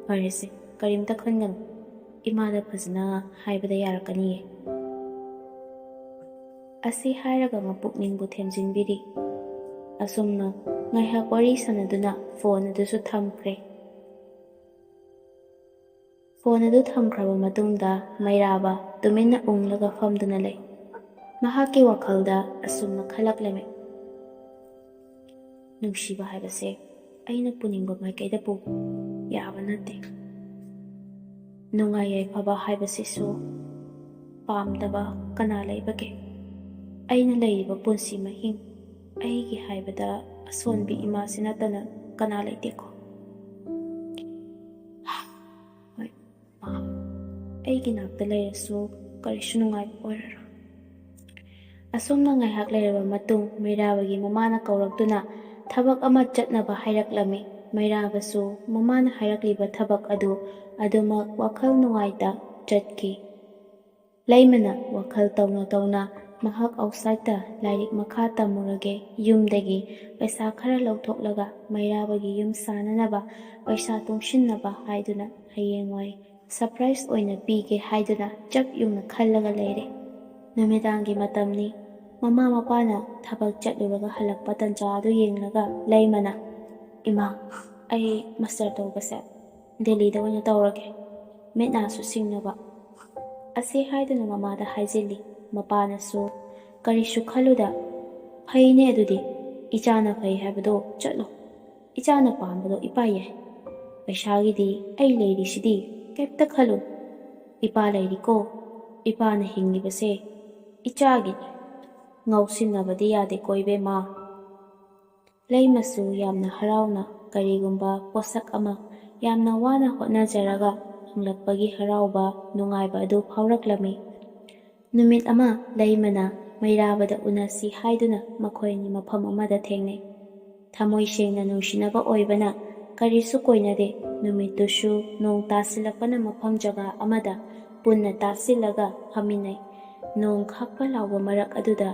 ꯐꯔꯦꯁꯦ, ꯀꯔꯤꯝꯇ ꯈꯟꯒꯅꯨ, ꯏꯃꯥꯗ ꯐꯖꯅ ꯍꯥꯏꯕꯗ ꯌꯥꯔꯛꯀꯅꯤꯌꯦ꯫" ꯑꯁꯤ ꯍꯥꯏꯔꯒ ꯃꯄꯨꯛꯅꯤꯡꯕꯨ ꯊꯦꯝꯖꯤꯟꯕꯤꯔꯤ꯫ ꯑꯁꯨꯝꯅ ꯉꯥꯏꯍꯥꯛ ꯋꯥꯔꯤ ꯁꯥꯟꯅꯗꯨꯅ ꯐꯣꯟ ꯑꯗꯨꯁꯨ ꯊꯝꯈ꯭ꯔꯦ꯫ ꯐꯣꯟ ꯑꯗꯨ ꯊꯝꯈ꯭ꯔꯕ ꯃꯇꯨꯡꯗ ꯃꯩꯔꯥꯕ ꯇꯨꯃꯤꯟꯅ ꯎꯪꯂꯒ ꯐꯝꯗꯨꯅ ꯂꯩ꯫ ꯃꯍꯥꯛꯀꯤ ꯋꯥꯈꯜꯗ ꯑꯁꯨꯝꯅ ꯈꯜꯂꯛꯂꯝꯃꯤ, "ꯅꯨꯡꯁꯤꯕ ꯍꯥꯏꯕꯁꯦ ꯑꯩꯅ ꯄꯨꯅꯤꯡꯕ ꯃꯥꯏꯀꯩꯗ ꯄꯨ ꯌꯥꯕ ꯅꯠꯇꯦ꯫ ꯅꯨꯡꯉꯥꯏ ꯌꯥꯏꯐꯕ ꯍꯥꯏꯕꯁꯤꯁꯨ ꯄꯥꯝꯗꯕ ꯀꯅꯥ ꯂꯩꯕꯒꯦ? ꯑꯩꯅ ꯂꯩꯔꯤꯕ ꯄꯨꯟꯁꯤ ꯃꯍꯤꯡ, ꯑꯩꯒꯤ ꯍꯥꯏꯕꯗ ꯑꯁꯣꯟꯕꯤ ꯏꯃꯥꯁꯤ ꯅꯠꯇꯅ ꯀꯅꯥ ꯂꯩꯇꯦꯀꯣ? ꯍꯣꯏ, ꯃꯥ, ꯑꯩꯒꯤ ꯅꯥꯛꯇ ꯂꯩꯔꯁꯨ ꯀꯔꯤꯁꯨ ꯅꯨꯡꯉꯥꯏꯕ ꯑꯣꯏꯔꯔꯣꯏ꯫" ꯑꯁꯨꯝꯅ ꯉꯥꯏꯍꯥꯛ ꯂꯩꯔꯕ ꯃꯇꯨꯡ ꯃꯩꯔꯥꯕꯒꯤ ꯃꯃꯥꯅ ꯀꯧꯔꯛꯇꯨꯅ ꯊꯕꯛ ꯑꯃ ꯆꯠꯅꯕ ꯍꯥꯏꯔꯛꯂꯝꯃꯤ꯫ ꯃꯩꯔꯥꯕꯁꯨ ꯃꯃꯥꯅ ꯍꯥꯏꯔꯛꯂꯤꯕ ꯊꯕꯛ ꯑꯗꯨ ꯑꯗꯨꯃꯛ ꯋꯥꯈꯜ ꯅꯨꯡꯉꯥꯏꯇ ꯆꯠꯈꯤ꯫ ꯂꯩꯃꯅ ꯋꯥꯈꯜ ꯇꯧꯅ ꯇꯧꯅ ꯃꯍꯥꯛ ꯑꯥꯎꯠꯁꯥꯏꯠꯇ ꯂꯥꯏꯔꯤꯛ ꯃꯈꯥ ꯇꯝꯃꯨꯔꯒꯦ, ꯌꯨꯝꯗꯒꯤ ꯄꯩꯁꯥ ꯈꯔ ꯂꯧꯊꯣꯛꯂꯒ ꯃꯩꯔꯥꯕꯒꯤ ꯌꯨꯝ ꯁꯥꯅꯅꯕ ꯄꯩꯁꯥ ꯇꯨꯡꯁꯤꯟꯅꯕ ꯍꯥꯏꯗꯨꯅ ꯍꯌꯦꯡꯋꯥꯏ ꯁꯔꯄ꯭ꯔꯥꯏꯖ ꯑꯣꯏꯅ ꯄꯤꯒꯦ ꯍꯥꯏꯗꯨꯅ ꯆꯞ ꯌꯨꯡꯅ ꯈꯜꯂꯒ ꯂꯩꯔꯦ꯫ ꯅꯨꯃꯤꯗꯥꯡꯒꯤ ꯃꯇꯝꯅꯤ꯫ ꯃꯃꯥ ꯃꯄꯥꯅ ꯊꯕꯛ ꯆꯠꯂꯨꯔꯒ ꯍꯜꯂꯛꯄ ꯇꯟꯖꯥ ꯑꯗꯨ ꯌꯦꯡꯂꯒ ꯂꯩꯃꯅ, "ꯏꯃꯥ, ꯑꯩ ꯃꯁꯇꯔ ꯇꯧꯕꯁꯦ ꯗꯦꯜꯂꯤꯗ ꯑꯣꯏꯅ ꯇꯧꯔꯒꯦ, ꯃꯤꯠ ꯅꯥꯁꯨ ꯁꯤꯡꯅꯕ" ꯑꯁꯤ ꯍꯥꯏꯗꯨꯅ ꯃꯃꯥꯗ ꯍꯥꯏꯖꯤꯜꯂꯤ꯫ ꯃꯄꯥꯅꯁꯨ, "ꯀꯔꯤꯁꯨ ꯈꯜꯂꯨꯗ, ꯐꯩꯅꯦ ꯑꯗꯨꯗꯤ, ꯏꯆꯥꯅ ꯐꯩ ꯍꯥꯏꯕꯗꯣ ꯆꯠꯂꯣ꯫ ꯏꯆꯥꯅ ꯄꯥꯝꯕꯗꯣ ꯏꯄꯥ ꯌꯥꯏ꯫ ꯄꯩꯁꯥꯒꯤꯗꯤ ꯑꯩ ꯂꯩꯔꯤꯁꯤꯗꯤ, ꯀꯩꯝꯇ ꯈꯜꯂꯨ꯫ ꯏꯄꯥ ꯂꯩꯔꯤꯀꯣ, ꯏꯄꯥꯅ ꯍꯤꯡꯉꯤꯕꯁꯦ ꯏꯆꯥꯒꯤꯅꯤ꯫ ꯉꯥꯎꯁꯤꯟꯅꯕꯗꯤ ꯌꯥꯗꯦꯀꯣ ꯏꯕꯦꯝꯃ"꯫ ꯂꯩꯃꯁꯨ ꯌꯥꯝꯅ ꯍꯔꯥꯎꯅ ꯀꯔꯤꯒꯨꯝꯕ ꯄꯣꯠꯁꯛ ꯑꯃ ꯌꯥꯝꯅ ꯋꯥꯅ ꯍꯣꯠꯅꯖꯔꯒ ꯐꯪꯂꯛꯄꯒꯤ ꯍꯔꯥꯎꯕ, ꯅꯨꯡꯉꯥꯏꯕ ꯑꯗꯨ ꯐꯥꯎꯔꯛꯂꯝꯃꯤ꯫ ꯅꯨꯃꯤꯠ ꯑꯃ ꯂꯩꯃꯅ ꯃꯩꯔꯥꯕꯗ ꯎꯅꯁꯤ ꯍꯥꯏꯗꯨꯅ ꯃꯈꯣꯏ ꯑꯅꯤ ꯃꯐꯝ ꯑꯃꯗ ꯊꯦꯡꯅꯩ꯫ ꯊꯃꯣꯏ ꯁꯦꯡꯅ ꯅꯨꯡꯁꯤꯅꯕ ꯑꯣꯏꯕꯅ ꯀꯔꯤꯁꯨ ꯀꯣꯏꯅꯗꯦ꯫ ꯅꯨꯃꯤꯠꯇꯨꯁꯨ ꯅꯣꯡ ꯇꯥꯁꯤꯜꯂꯛꯄꯅ ꯃꯐꯝ ꯖꯒꯥ ꯑꯃꯗ ꯄꯨꯟꯅ ꯇꯥꯁꯤꯜꯂꯒ ꯐꯝꯃꯤꯟꯅꯩ꯫ ꯅꯣꯡ ꯈꯥꯛꯄ ꯂꯥꯎꯕ ꯃꯔꯛ ꯑꯗꯨꯗ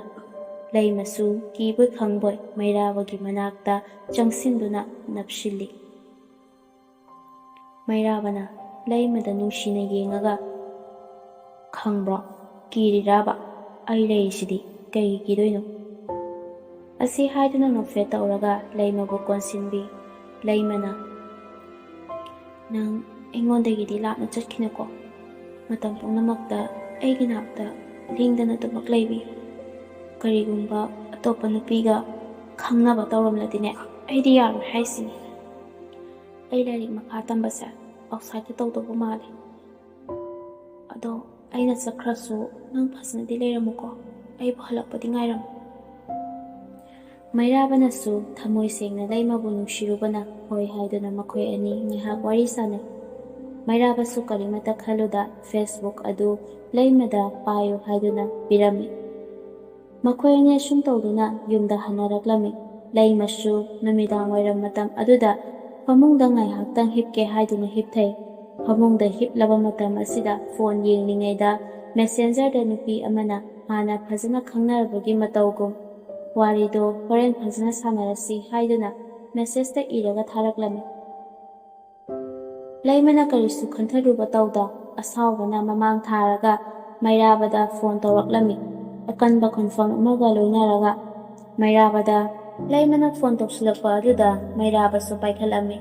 ꯂꯩꯃꯁꯨ ꯀꯤꯕꯣꯏ ꯈꯪꯕꯣꯏ ꯃꯩꯔꯥꯕꯒꯤ ꯃꯅꯥꯛꯇ ꯆꯪꯁꯤꯟꯗꯨꯅ ꯅꯞꯁꯤꯜꯂꯤ꯫ ꯃꯩꯔꯥꯕꯅ ꯂꯩꯃꯗ ꯅꯨꯡꯁꯤꯅ ꯌꯦꯡꯉꯒ, "ꯈꯪꯕ꯭ꯔꯣ, ꯀꯤꯔꯤꯔꯥꯕ? ꯑꯩ ꯂꯩꯔꯤꯁꯤꯗꯤ, ꯀꯩꯒꯤ ꯀꯤꯗꯣꯏꯅꯣ?" ꯑꯁꯤ ꯍꯥꯏꯗꯨꯅ ꯅꯣꯛꯐꯦꯠ ꯇꯧꯔꯒ ꯂꯩꯃꯕꯨ ꯀꯣꯟꯁꯤꯟꯕꯤ꯫ ꯂꯩꯃꯅ, "ꯅꯪ ꯑꯩꯉꯣꯟꯗꯒꯤꯗꯤ ꯂꯥꯞꯅ ꯆꯠꯈꯤꯅꯨꯀꯣ꯫ ꯃꯇꯝ ꯄꯨꯝꯅꯃꯛꯇ ꯑꯩꯒꯤ ꯅꯥꯛꯇ ꯂꯦꯡꯗꯅ ꯑꯗꯨꯃꯛ ꯂꯩꯕꯤꯌꯨ꯫ ꯀꯔꯤꯒꯨꯝꯕ ꯑꯇꯣꯞꯄ ꯅꯨꯄꯤꯒ ꯈꯪꯅꯕ ꯇꯧꯔꯝꯂꯗꯤꯅꯦ, ꯑꯩꯗꯤ ꯌꯥꯔꯣꯏ ꯍꯥꯏꯁꯤꯅꯤ꯫ ꯑꯩ ꯂꯥꯏꯔꯤꯛ ꯃꯈꯥ ꯇꯝꯕꯁꯦ ꯑꯥꯎꯠꯁꯥꯏꯗꯇ ꯇꯧꯗꯧꯕ ꯃꯥꯜꯂꯦ꯫ ꯑꯗꯣ ꯑꯩꯅ ꯆꯠꯈ꯭ꯔꯁꯨ ꯅꯪ ꯐꯖꯅꯗꯤ ꯂꯩꯔꯝꯃꯨꯀꯣ꯫ ꯑꯩꯕꯨ ꯍꯜꯂꯛꯄꯗꯤ ꯉꯥꯏꯔꯝꯃꯨ"꯫ ꯃꯩꯔꯥꯕꯅꯁꯨ ꯊꯃꯣꯏ ꯁꯦꯡꯅ ꯂꯩꯃꯕꯨ ꯅꯨꯡꯁꯤꯔꯨꯕꯅ ꯍꯣꯏ ꯍꯥꯏꯗꯨꯅ ꯃꯈꯣꯏ ꯑꯅꯤ ꯉꯥꯏꯍꯥꯛ ꯋꯥꯔꯤ ꯁꯥꯅꯩ꯫ ꯃꯩꯔꯥꯕꯁꯨ ꯀꯔꯤꯃꯠꯇ ꯈꯜꯂꯨꯗ Facebook ꯑꯗꯨ ꯂꯩꯃꯗ ꯄꯥꯏꯌꯨ ꯍꯥꯏꯗꯨꯅ ꯄꯤꯔꯝꯃꯤ꯫ ꯃꯈꯣꯏ ꯑꯅꯤ ꯑꯁꯨꯝ ꯇꯧꯗꯨꯅ ꯌꯨꯝꯗ ꯍꯟꯅꯔꯛꯂꯝꯃꯤ꯫ ꯂꯩꯃꯁꯨ ꯅꯨꯃꯤꯗꯥꯡ ꯋꯥꯏꯔꯝ ꯃꯇꯝ ꯑꯗꯨꯗ ꯐꯃꯨꯡꯗ ꯉꯥꯏꯍꯥꯛꯇꯪ ꯍꯤꯞꯀꯦ ꯍꯥꯏꯗꯨꯅ ꯍꯤꯞꯊꯩ꯫ ꯐꯃꯨꯡꯗ ꯍꯤꯞꯂꯕ ꯃꯇꯝ ꯑꯁꯤꯗ ꯐꯣꯟ ꯌꯦꯡꯂꯤꯉꯩꯗ ꯃꯦꯁꯦꯟꯖꯔꯗ ꯅꯨꯄꯤ ꯑꯃꯅ ꯍꯥꯟꯅ ꯐꯖꯅ ꯈꯪꯅꯔꯕꯒꯤ ꯃꯇꯧꯒꯨꯝ, "ꯋꯥꯔꯤꯗꯣ ꯍꯣꯔꯦꯟ ꯐꯖꯅ ꯁꯥꯟꯅꯔꯁꯤ" ꯍꯥꯏꯗꯨꯅ ꯃꯦꯁꯦꯖꯇ ꯏꯔꯒ ꯊꯥꯔꯛꯂꯝꯃꯤ꯫ ꯂꯩꯃꯅ ꯀꯔꯤꯁꯨ ꯈꯟꯊꯔꯨꯕ ꯇꯧꯗ ꯑꯁꯥꯎꯕꯅ ꯃꯃꯥꯡ ꯊꯥꯔꯒ ꯃꯩꯔꯥꯕꯗ ꯐꯣꯟ ꯇꯧꯔꯛꯂꯝꯃꯤ꯫ ꯑꯀꯟꯕ ꯈꯣꯟꯐꯝ ꯑꯃꯒ ꯂꯣꯏꯅꯔꯒ ꯃꯩꯔꯥꯕꯗ ꯂꯩꯃꯅ ꯐꯣꯟ ꯇꯧꯁꯤꯜꯂꯛꯄ ꯑꯗꯨꯗ ꯃꯩꯔꯥꯕꯁꯨ ꯄꯥꯏꯈꯠꯂꯝꯃꯤ꯫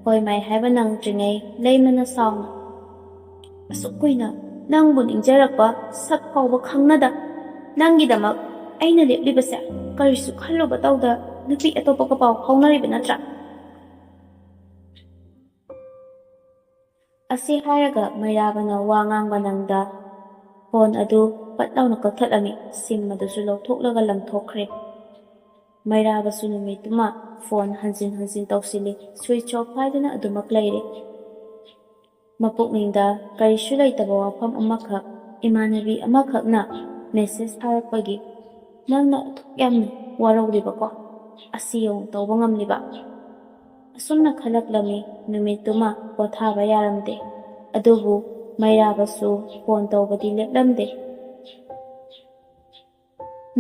ꯍꯣꯏ ꯃꯥꯏ ꯍꯥꯏꯕ ꯅꯪꯗ꯭ꯔꯤꯉꯩ ꯂꯩꯃꯅ ꯁꯥꯎꯅ, "ꯑꯁꯨꯛ ꯀꯨꯏꯅ ꯅꯪꯕꯨ ꯅꯤꯡꯖꯔꯛꯄ ꯁꯛ ꯐꯥꯎꯕ ꯈꯪꯅꯗ ꯅꯪꯒꯤꯗꯃꯛ ꯑꯩꯅ ꯂꯦꯞꯂꯤꯕꯁꯦ ꯀꯔꯤꯁꯨ ꯈꯜꯂꯨꯕ ꯇꯧꯗ ꯅꯨꯄꯤ ꯑꯇꯣꯞꯄꯒ ꯄꯥꯎ ꯐꯥꯎꯅꯔꯤꯕ ꯅꯠꯇ꯭ꯔꯥ?" ꯑꯁꯤ ꯍꯥꯏꯔꯒ ꯃꯩꯔꯥꯕꯅ ꯋꯥ ꯉꯥꯡꯕ ꯅꯪꯗ ꯐꯣꯟ ꯑꯗꯨ ꯄꯠ ꯂꯥꯎꯅ ꯀꯛꯊꯠꯂꯝꯃꯤ꯫ ꯁꯤꯝ ꯑꯗꯨꯁꯨ ꯂꯧꯊꯣꯛꯂꯒ ꯂꯪꯊꯣꯛꯈ꯭ꯔꯦ꯫ ꯃꯩꯔꯥꯕꯁꯨ ꯅꯨꯃꯤꯠꯇꯨꯃ ꯐꯣꯟ ꯍꯟꯖꯤꯟ ꯍꯟꯖꯤꯟ ꯇꯧꯁꯤꯜꯂꯤ꯫ ꯁ꯭ꯋꯤꯆ ꯑꯣꯐ ꯍꯥꯏꯗꯨꯅ ꯑꯗꯨꯃꯛ ꯂꯩꯔꯦ꯫ ꯃꯄꯨꯛꯅꯤꯡꯗ ꯀꯔꯤꯁꯨ ꯂꯩꯇꯕ ꯋꯥꯐꯝ ꯑꯃꯈꯛ, ꯏꯃꯥꯟꯅꯕꯤ ꯑꯃꯈꯛꯅ ꯃꯦꯁꯦꯖ ꯊꯥꯔꯛꯄꯒꯤ ꯅꯪꯅ ꯑꯗꯨꯛ ꯌꯥꯝꯅ ꯋꯥꯔꯧꯔꯤꯕꯀꯣ? ꯑꯁꯤ ꯌꯧꯅ ꯇꯧꯕ ꯉꯝꯂꯤꯕ? ꯑꯁꯨꯝꯅ ꯈꯜꯂꯛꯂꯝꯃꯤ꯫ ꯅꯨꯃꯤꯠꯇꯨꯃ ꯄꯣꯊꯥꯕ ꯌꯥꯔꯝꯗꯦ꯫ ꯑꯗꯨꯕꯨ ꯃꯩꯔꯥꯕꯁꯨ ꯐꯣꯟ ꯇꯧꯕꯗꯤ ꯂꯦꯞꯂꯝꯗꯦ꯫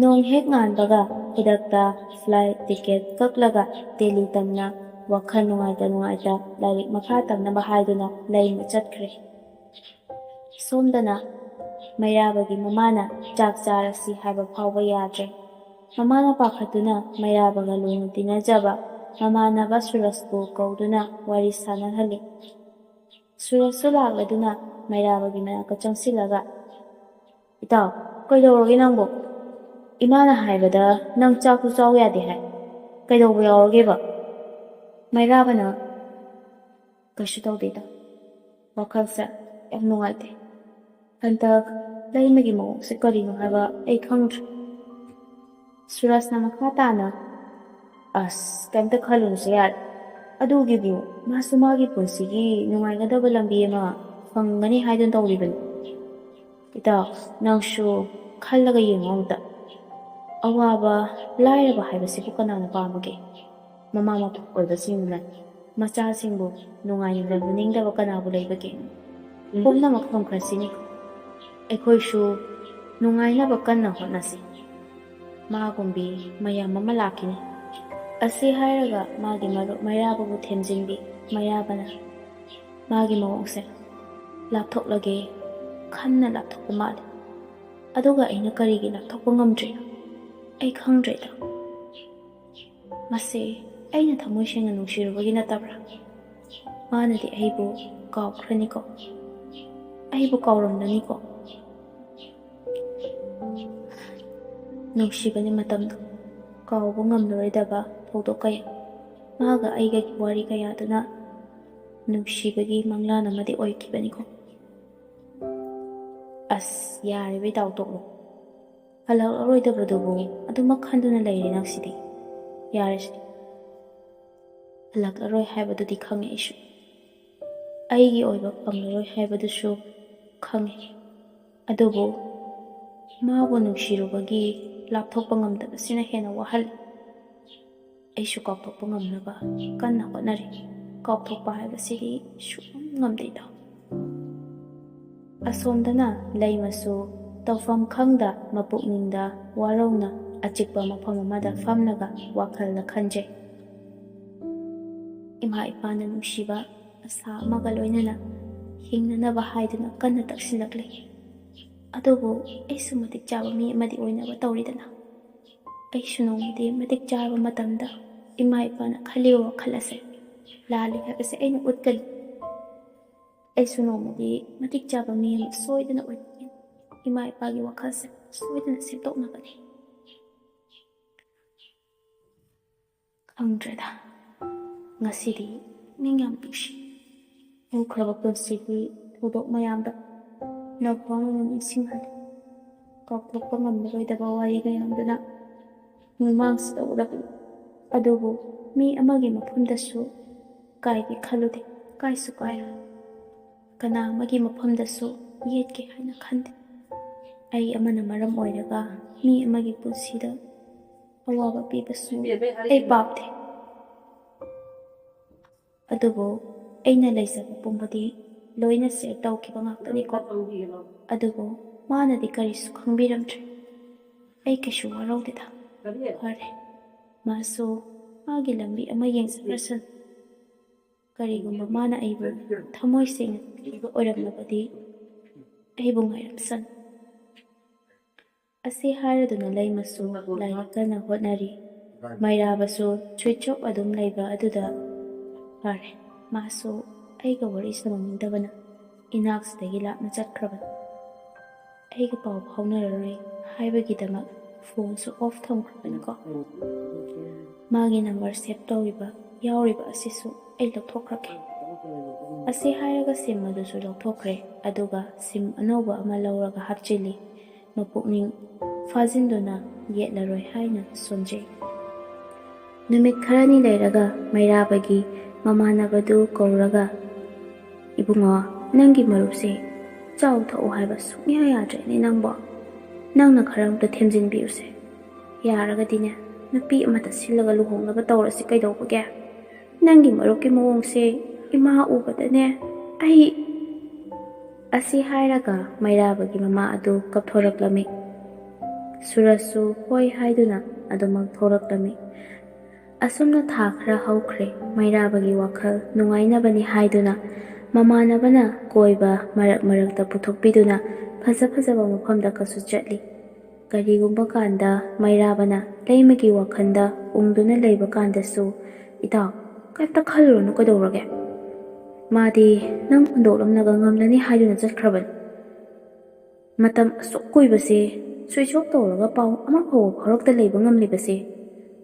ꯅꯣꯡ ꯍꯦꯛ ꯉꯥꯟꯕꯒ ꯈꯨꯗꯛꯇ ꯐ꯭ꯂꯥꯏꯠ ꯇꯤꯀꯦꯠ ꯀꯛꯂꯒ ꯗꯦꯜꯂꯤ ꯇꯝꯅ ꯋꯥꯈꯜ ꯅꯨꯡꯉꯥꯏꯇ ꯅꯨꯡꯉꯥꯏꯇ ꯂꯥꯏꯔꯤꯛ ꯃꯈꯥ ꯇꯝꯅꯕ ꯍꯥꯏꯗꯨꯅ ꯂꯩꯃ ꯆꯠꯈ꯭ꯔꯦ꯫ ꯁꯣꯝꯗꯅ ꯃꯩꯔꯥꯕꯒꯤ ꯃꯃꯥꯅ ꯆꯥꯛ ꯆꯥꯔꯁꯤ ꯍꯥꯏꯕ ꯐꯥꯎꯕ ꯌꯥꯗ꯭ꯔꯦ꯫ ꯃꯃꯥꯅ ꯄꯥꯈꯠꯇꯨꯅ ꯃꯩꯔꯥꯕꯒ ꯂꯨꯅ ꯇꯤꯟꯅꯖꯕ ꯃꯃꯥꯟꯅꯕ ꯁꯨꯔꯖꯄꯨ ꯀꯧꯗꯨꯅ ꯋꯥꯔꯤ ꯁꯥꯟꯅꯍꯜꯂꯤ꯫ ꯁꯨꯔꯖꯁꯨ ꯂꯥꯛꯂꯗꯨꯅ ꯃꯩꯔꯥꯕꯒꯤ ꯃꯅꯥꯛꯇ ꯆꯪꯁꯤꯜꯂꯒ, "ꯏꯇꯥꯎ, ꯀꯩꯗꯧꯔꯒꯦ ꯅꯪꯕꯨ? ꯏꯃꯥꯅ ꯍꯥꯏꯕꯗ ꯅꯪ ꯆꯥꯛꯁꯨ ꯆꯥꯎ ꯌꯥꯗꯦ ꯍꯥꯏ꯫ ꯀꯩꯗꯧꯕ ꯌꯥꯎꯔꯒꯦꯕ?" ꯃꯩꯔꯥꯕꯅ, "ꯀꯩꯁꯨ ꯇꯧꯗꯦꯗ꯫ ꯋꯥꯈꯜꯁꯦ ꯌꯥꯝ ꯅꯨꯡꯉꯥꯏꯇꯦ꯫ ꯍꯟꯗꯛ ꯂꯩꯃꯒꯤ ꯃꯑꯣꯡꯁꯦ ꯀꯔꯤꯅꯣ ꯍꯥꯏꯕ ꯑꯩ ꯈꯪꯗ꯭ꯔꯦ꯫" ꯁꯨꯔꯖꯅ ꯃꯈꯥ ꯇꯥꯅ, "ꯑꯁ, ꯀꯩꯝꯇ ꯈꯜꯂꯨꯅꯨꯁꯦ ꯌꯥꯔꯦ꯫ ꯑꯗꯨꯒꯤꯕꯨ ꯃꯥꯁꯨ ꯃꯥꯒꯤ ꯄꯨꯟꯁꯤꯒꯤ ꯅꯨꯡꯉꯥꯏꯒꯗꯕ ꯂꯝꯕꯤ ꯑꯃ ꯐꯪꯒꯅꯤ ꯍꯥꯏꯗꯨꯅ ꯇꯧꯔꯤꯕꯅꯤ꯫ ꯏꯇꯥꯎ, ꯅꯪꯁꯨ ꯈꯜꯂꯒ ꯌꯦꯡꯉꯣ ꯑꯝꯇ꯫ ꯑꯋꯥꯕ, ꯂꯥꯏꯔꯕ ꯍꯥꯏꯕꯁꯤꯕꯨ ꯀꯅꯥꯅ ꯄꯥꯝꯕꯒꯦ? ꯃꯃꯥ ꯃꯄꯥ ꯑꯣꯏꯕꯁꯤꯡꯅ ꯃꯆꯥꯁꯤꯡꯕꯨ ꯅꯨꯡꯉꯥꯏꯅ ꯂꯩꯍꯟꯅꯤꯡꯗꯕ ꯀꯅꯥꯕꯨ ꯂꯩꯕꯒꯦ? ꯄꯨꯝꯅꯃꯛ ꯊꯝꯈ꯭ꯔꯁꯤꯅꯦ꯫ ꯑꯩꯈꯣꯏꯁꯨ ꯅꯨꯡꯉꯥꯏꯅꯕ ꯀꯟꯅ ꯍꯣꯠꯅꯁꯤ꯫ ꯃꯥꯒꯨꯝꯕꯤ ꯃꯌꯥꯝ ꯑꯃ ꯂꯥꯛꯈꯤꯅꯤ꯫" ꯑꯁꯤ ꯍꯥꯏꯔꯒ ꯃꯥꯒꯤ ꯃꯔꯨꯞ ꯃꯩꯔꯥꯕꯕꯨ ꯊꯦꯝꯖꯤꯟꯕꯤ꯫ ꯃꯩꯔꯥꯕꯅ, ꯃꯥꯒꯤ ꯃꯑꯣꯡꯁꯦ ꯂꯥꯞꯊꯣꯛꯂꯒꯦ ꯈꯟꯅ ꯂꯥꯞꯊꯣꯛꯄ ꯃꯥꯜꯂꯤ꯫ ꯑꯗꯨꯒ ꯑꯩꯅ ꯀꯔꯤꯒꯤ ꯂꯥꯞꯊꯣꯛꯄ ꯉꯝꯗ꯭ꯔꯤꯅꯣ? ꯑꯩ ꯈꯪꯗ꯭ꯔꯦꯗ꯫ ꯃꯁꯤ ꯑꯩꯅ ꯊꯃꯣꯏ ꯁꯦꯡꯅ ꯅꯨꯡꯁꯤꯔꯨꯕꯒꯤ ꯅꯠꯇꯕ꯭ꯔꯥ? ꯃꯥꯅꯗꯤ ꯑꯩꯕꯨ ꯀꯥꯎꯈ꯭ꯔꯅꯤꯀꯣ? ꯑꯩꯕꯨ ꯀꯥꯎꯔꯝꯂꯅꯤꯀꯣ? ꯅꯨꯡꯁꯤꯕꯅꯤ ꯃꯇꯝꯗꯣ꯫ ꯀꯥꯎꯕ ꯉꯝꯂꯔꯣꯏꯗꯕ ꯊꯧꯗꯣꯛ ꯀꯌꯥ꯫ ꯃꯥꯒ ꯑꯩꯒꯒꯤ ꯋꯥꯔꯤ ꯀꯌꯥꯗꯨꯅ ꯅꯨꯡꯁꯤꯕꯒꯤ ꯃꯪꯂꯥꯟ ꯑꯃꯗꯤ ꯑꯣꯏꯈꯤꯕꯅꯤꯀꯣ꯫ ꯑꯁ, ꯌꯥꯔꯦ ꯏꯇꯥꯎ, ꯇꯣꯛꯂꯣ꯫ ꯍꯜꯂꯛꯂꯔꯣꯏꯗꯕꯗꯨꯕꯨ ꯑꯗꯨꯃꯛ ꯈꯟꯗꯨꯅ ꯂꯩꯔꯦ ꯅꯪꯁꯤꯗꯤ꯫ ꯌꯥꯔꯦꯁꯦ꯫ ꯍꯜꯂꯛꯂꯔꯣꯏ ꯍꯥꯏꯕꯗꯨꯗꯤ ꯈꯪꯉꯦ ꯑꯩꯁꯨ꯫ ꯑꯩꯒꯤ ꯑꯣꯏꯕ ꯐꯪꯂꯔꯣꯏ ꯍꯥꯏꯕꯗꯨꯁꯨ ꯈꯪꯉꯦ꯫ ꯑꯗꯨꯕꯨ ꯃꯥꯕꯨ ꯅꯨꯡꯁꯤꯔꯨꯕꯒꯤ ꯂꯥꯞꯊꯣꯛꯄ ꯉꯝꯗꯕꯁꯤꯅ ꯍꯦꯟꯅ ꯋꯥꯍꯜꯂꯤ꯫ ꯑꯩꯁꯨ ꯀꯥꯎꯊꯣꯛꯄ ꯉꯝꯅꯕ ꯀꯟꯅ ꯍꯣꯠꯅꯔꯤ꯫ ꯀꯥꯎꯊꯣꯛꯄ ꯍꯥꯏꯕꯁꯤꯗꯤ ꯁꯨꯡꯉꯝ ꯉꯝꯗꯦꯗꯣ꯫ ꯑꯁꯣꯝꯗꯅ ꯂꯩꯃꯁꯨ ꯇꯧꯐꯝ ꯈꯪꯗ ꯃꯄꯨꯛꯅꯤꯡꯗ ꯋꯥꯔꯧꯅ ꯑꯆꯤꯛꯄ ꯃꯐꯝ ꯑꯃꯗ ꯐꯝꯂꯒ ꯋꯥꯈꯜꯗ ꯈꯟꯖꯩ꯫ ꯏꯃꯥ ꯏꯄꯥꯅ ꯅꯨꯡꯁꯤꯕ ꯑꯁꯥ ꯑꯃꯒ ꯂꯣꯏꯅꯅ ꯍꯤꯡꯅꯅꯕ ꯍꯥꯏꯗꯨꯅ ꯀꯟꯅ ꯇꯛꯁꯤꯜꯂꯛꯂꯤ꯫ ꯑꯗꯨꯕꯨ ꯑꯩꯁꯨ ꯃꯇꯤꯛ ꯆꯥꯕ ꯃꯤ ꯑꯃꯗꯤ ꯑꯣꯏꯅꯕ ꯇꯧꯔꯤꯗꯅ꯫ ꯑꯩꯁꯨ ꯅꯣꯡꯃꯗꯤ ꯃꯇꯤꯛ ꯆꯥꯔꯕ ꯃꯇꯝꯗ ꯏꯃꯥ ꯏꯄꯥꯅ ꯈꯜꯂꯤꯕ ꯋꯥꯈꯜ ꯑꯁꯦ ꯂꯥꯜꯂꯤ ꯍꯥꯏꯕꯁꯦ ꯑꯩꯅ ꯎꯠꯀꯅꯤ꯫ ꯑꯩꯁꯨ ꯅꯣꯡꯃꯗꯤ ꯃꯇꯤꯛ ꯆꯥꯕ ꯃꯤ ꯑꯃ ꯁꯣꯏꯗꯅ ꯑꯣꯏꯔꯛꯀꯅꯤ꯫ ꯏꯃꯥ ꯏꯄꯥꯒꯤ ꯋꯥꯈꯜꯁꯦ ꯁꯣꯏꯗꯅ ꯁꯦꯝꯗꯣꯛꯅꯕꯅꯤ꯫ ꯈꯪꯗ꯭ꯔꯦꯗ, ꯉꯁꯤꯗꯤ ꯅꯤꯡ ꯌꯥꯝ ꯅꯨꯡꯁꯤ꯫ ꯍꯧꯈ꯭ꯔꯕ ꯄꯨꯟꯁꯤꯒꯤ ꯊꯧꯗꯣꯛ ꯃꯌꯥꯝꯗ ꯅꯧꯕ ꯑꯃ ꯅꯤꯡꯁꯤꯡꯍꯜꯂꯤ꯫ ꯀꯥꯎꯊꯣꯛꯄ ꯉꯝꯂꯔꯣꯏꯗꯕ ꯋꯥꯔꯤ ꯃꯌꯥꯝꯗꯨꯅ ꯃꯤꯃꯥꯡꯁꯤꯗ ꯎꯔꯛꯂꯤ꯫ ꯑꯗꯨꯕꯨ ꯃꯤ ꯑꯃꯒꯤ ꯃꯐꯝꯗꯁꯨ ꯀꯥꯏꯒꯦ ꯈꯜꯂꯨꯗꯦ, ꯀꯥꯏꯁꯨ ꯀꯥꯏꯔꯣꯏ꯫ ꯀꯅꯥ ꯑꯃꯒꯤ ꯃꯐꯝꯗꯁꯨ ꯌꯦꯠꯀꯦ ꯍꯥꯏꯅ ꯈꯟꯗꯦ꯫ ꯑꯩ ꯑꯃꯅ ꯃꯔꯝ ꯑꯣꯏꯔꯒ ꯃꯤ ꯑꯃꯒꯤ ꯄꯨꯟꯁꯤꯗ ꯑꯋꯥꯕ ꯄꯤꯕꯁꯨ ꯑꯩ ꯄꯥꯝꯗꯦ꯫ ꯑꯗꯨꯕꯨ ꯑꯩꯅ ꯂꯩꯖꯕ ꯄꯨꯝꯕꯗꯤ ꯂꯣꯏꯅ ꯁꯦꯌꯔ ꯇꯧꯈꯤꯕ ꯉꯥꯛꯇꯅꯤꯀꯣ꯫ ꯑꯗꯨꯕꯨ ꯃꯥꯅꯗꯤ ꯀꯔꯤꯁꯨ ꯈꯪꯕꯤꯔꯝꯗ꯭ꯔꯦ꯫ ꯑꯩ ꯀꯩꯁꯨ ꯋꯥꯔꯧꯗꯦꯗ꯫ ꯐꯔꯦ, ꯃꯥꯁꯨ ꯃꯥꯒꯤ ꯂꯝꯕꯤ ꯑꯃ ꯌꯦꯡꯖꯈ꯭ꯔꯁꯅꯨ꯫ ꯀꯔꯤꯒꯨꯝꯕ ꯃꯥꯅ ꯑꯩꯕꯨ ꯊꯃꯣꯏ ꯁꯦꯡꯅ ꯅꯨꯡꯁꯤꯕ ꯑꯣꯏꯔꯝꯂꯕꯗꯤ ꯑꯩꯕꯨ ꯉꯥꯏꯔꯝꯁꯅꯨ꯫ ꯑꯁꯤ ꯍꯥꯏꯔꯗꯨꯅ ꯂꯩꯃꯁꯨ ꯂꯥꯏꯔꯤꯛ ꯀꯟꯅ ꯍꯣꯠꯅꯔꯤ꯫ ꯃꯩꯔꯥꯕꯁꯨ switch off ꯑꯗꯨꯝ ꯂꯩꯕ ꯑꯗꯨꯗ ꯐꯔꯦ, ꯃꯥꯁꯨ ꯑꯩꯒ ꯋꯥꯔꯤ ꯁꯥꯟꯅꯅꯤꯡꯗꯕꯅ ꯏꯅꯥꯛꯁꯤꯗꯒꯤ ꯂꯥꯞꯅ ꯆꯠꯈ꯭ꯔꯕꯅꯤ꯫ ꯑꯩꯒ ꯄꯥꯎ ꯐꯥꯎꯅꯔꯔꯣꯏ ꯍꯥꯏꯕꯒꯤꯗꯃꯛ phoneꯁꯨ off ꯊꯝꯈ꯭ꯔꯕꯅꯤꯀꯣ꯫ ꯃꯥꯒꯤ number save ꯇꯧꯔꯤꯕ ꯌꯥꯎꯔꯤꯕ ꯑꯁꯤꯁꯨ ꯑꯩ ꯂꯧꯊꯣꯛꯈ꯭ꯔꯒꯦ꯫ ꯑꯁꯤ ꯍꯥꯏꯔꯒ SIM ꯑꯗꯨꯁꯨ ꯂꯧꯊꯣꯛꯈ꯭ꯔꯦ, ꯑꯗꯨꯒ SIM ꯑꯅꯧꯕ ꯑꯃ ꯂꯧꯔꯒ ꯍꯥꯞꯆꯤꯜꯂꯤ꯫ ꯃꯄꯨꯛꯅꯤꯡ ꯐꯥꯖꯤꯟꯗꯨꯅ ꯌꯦꯠꯂꯔꯣꯏ ꯍꯥꯏꯅ ꯁꯣꯟꯖꯩ꯫ ꯅꯨꯃꯤꯠ ꯈꯔꯅꯤ ꯂꯩꯔꯒ ꯃꯩꯔꯥꯕꯒꯤ ꯃꯃꯥꯟꯅꯕꯗꯨ ꯀꯧꯔꯒ, "ꯏꯕꯨꯡꯉꯣ, ꯅꯪꯒꯤ ꯃꯔꯨꯞꯁꯦ ꯆꯥꯎ ꯊꯛꯎ ꯍꯥꯏꯕ ꯁꯨꯡꯌꯥ ꯌꯥꯗ꯭ꯔꯦꯅꯦ ꯅꯪꯕꯣ꯫ ꯅꯪꯅ ꯈꯔ ꯑꯝꯇ ꯊꯦꯝꯖꯤꯟꯕꯤꯌꯨꯁꯦ꯫ ꯌꯥꯔꯒꯗꯤꯅꯦ, ꯅꯨꯄꯤ ꯑꯃꯗ ꯁꯤꯜꯂꯒ ꯂꯨꯍꯣꯡꯅꯕ ꯇꯧꯔꯁꯤ ꯀꯩꯗꯧꯕꯒꯦ? ꯅꯪꯒꯤ ꯃꯔꯨꯞꯀꯤ ꯃꯑꯣꯡꯁꯦ ꯏꯃꯥ ꯎꯕꯗꯅꯦ ꯑꯩ"꯫ ꯑꯁꯤ ꯍꯥꯏꯔꯒ ꯃꯩꯔꯥꯕꯒꯤ ꯃꯃꯥ ꯑꯗꯨ ꯀꯞꯊꯣꯔꯛꯂꯝꯃꯤ꯫ ꯁꯨꯔꯖꯁꯨ ꯍꯣꯏ ꯍꯥꯏꯗꯨꯅ ꯑꯗꯨꯃꯛ ꯊꯣꯔꯛꯂꯝꯃꯤ꯫ ꯑꯁꯨꯝꯅ ꯊꯥ ꯈꯔ ꯍꯧꯈ꯭ꯔꯦ꯫ ꯃꯩꯔꯥꯕꯒꯤ ꯋꯥꯈꯜ ꯅꯨꯡꯉꯥꯏꯅꯕꯅꯤ ꯍꯥꯏꯗꯨꯅ ꯃꯃꯥꯟꯅꯕꯅ ꯀꯣꯏꯕ ꯃꯔꯛ ꯃꯔꯛꯇ ꯄꯨꯊꯣꯛꯄꯤꯗꯨꯅ ꯐꯖ ꯐꯖꯕ ꯃꯐꯝꯗ ꯀꯁꯨ ꯆꯠꯂꯤ꯫ ꯀꯔꯤꯒꯨꯝꯕ ꯀꯥꯟꯗ ꯃꯩꯔꯥꯕꯅ ꯂꯩꯃꯒꯤ ꯋꯥꯈꯜꯗ ꯎꯪꯗꯨꯅ ꯂꯩꯕ ꯀꯥꯟꯗꯁꯨ, "ꯏꯇꯥꯎ, ꯀꯩꯝꯇ ꯈꯜꯂꯨꯔꯅꯨ, ꯀꯩꯗꯧꯔꯒꯦ? ꯃꯥꯗꯤ ꯅꯪ ꯍꯨꯟꯗꯣꯛꯂꯝꯂꯒ ꯉꯝꯂꯅꯤ ꯍꯥꯏꯗꯨꯅ ꯆꯠꯈ꯭ꯔꯕꯅꯤ꯫ ꯃꯇꯝ ꯑꯁꯨꯛ ꯀꯨꯏꯕꯁꯦ switch off ꯇꯧꯔꯒ ꯄꯥꯎ ꯑꯃ ꯐꯥꯎꯕ ꯐꯥꯎꯔꯛꯇ ꯂꯩꯕ ꯉꯝꯂꯤꯕꯁꯦ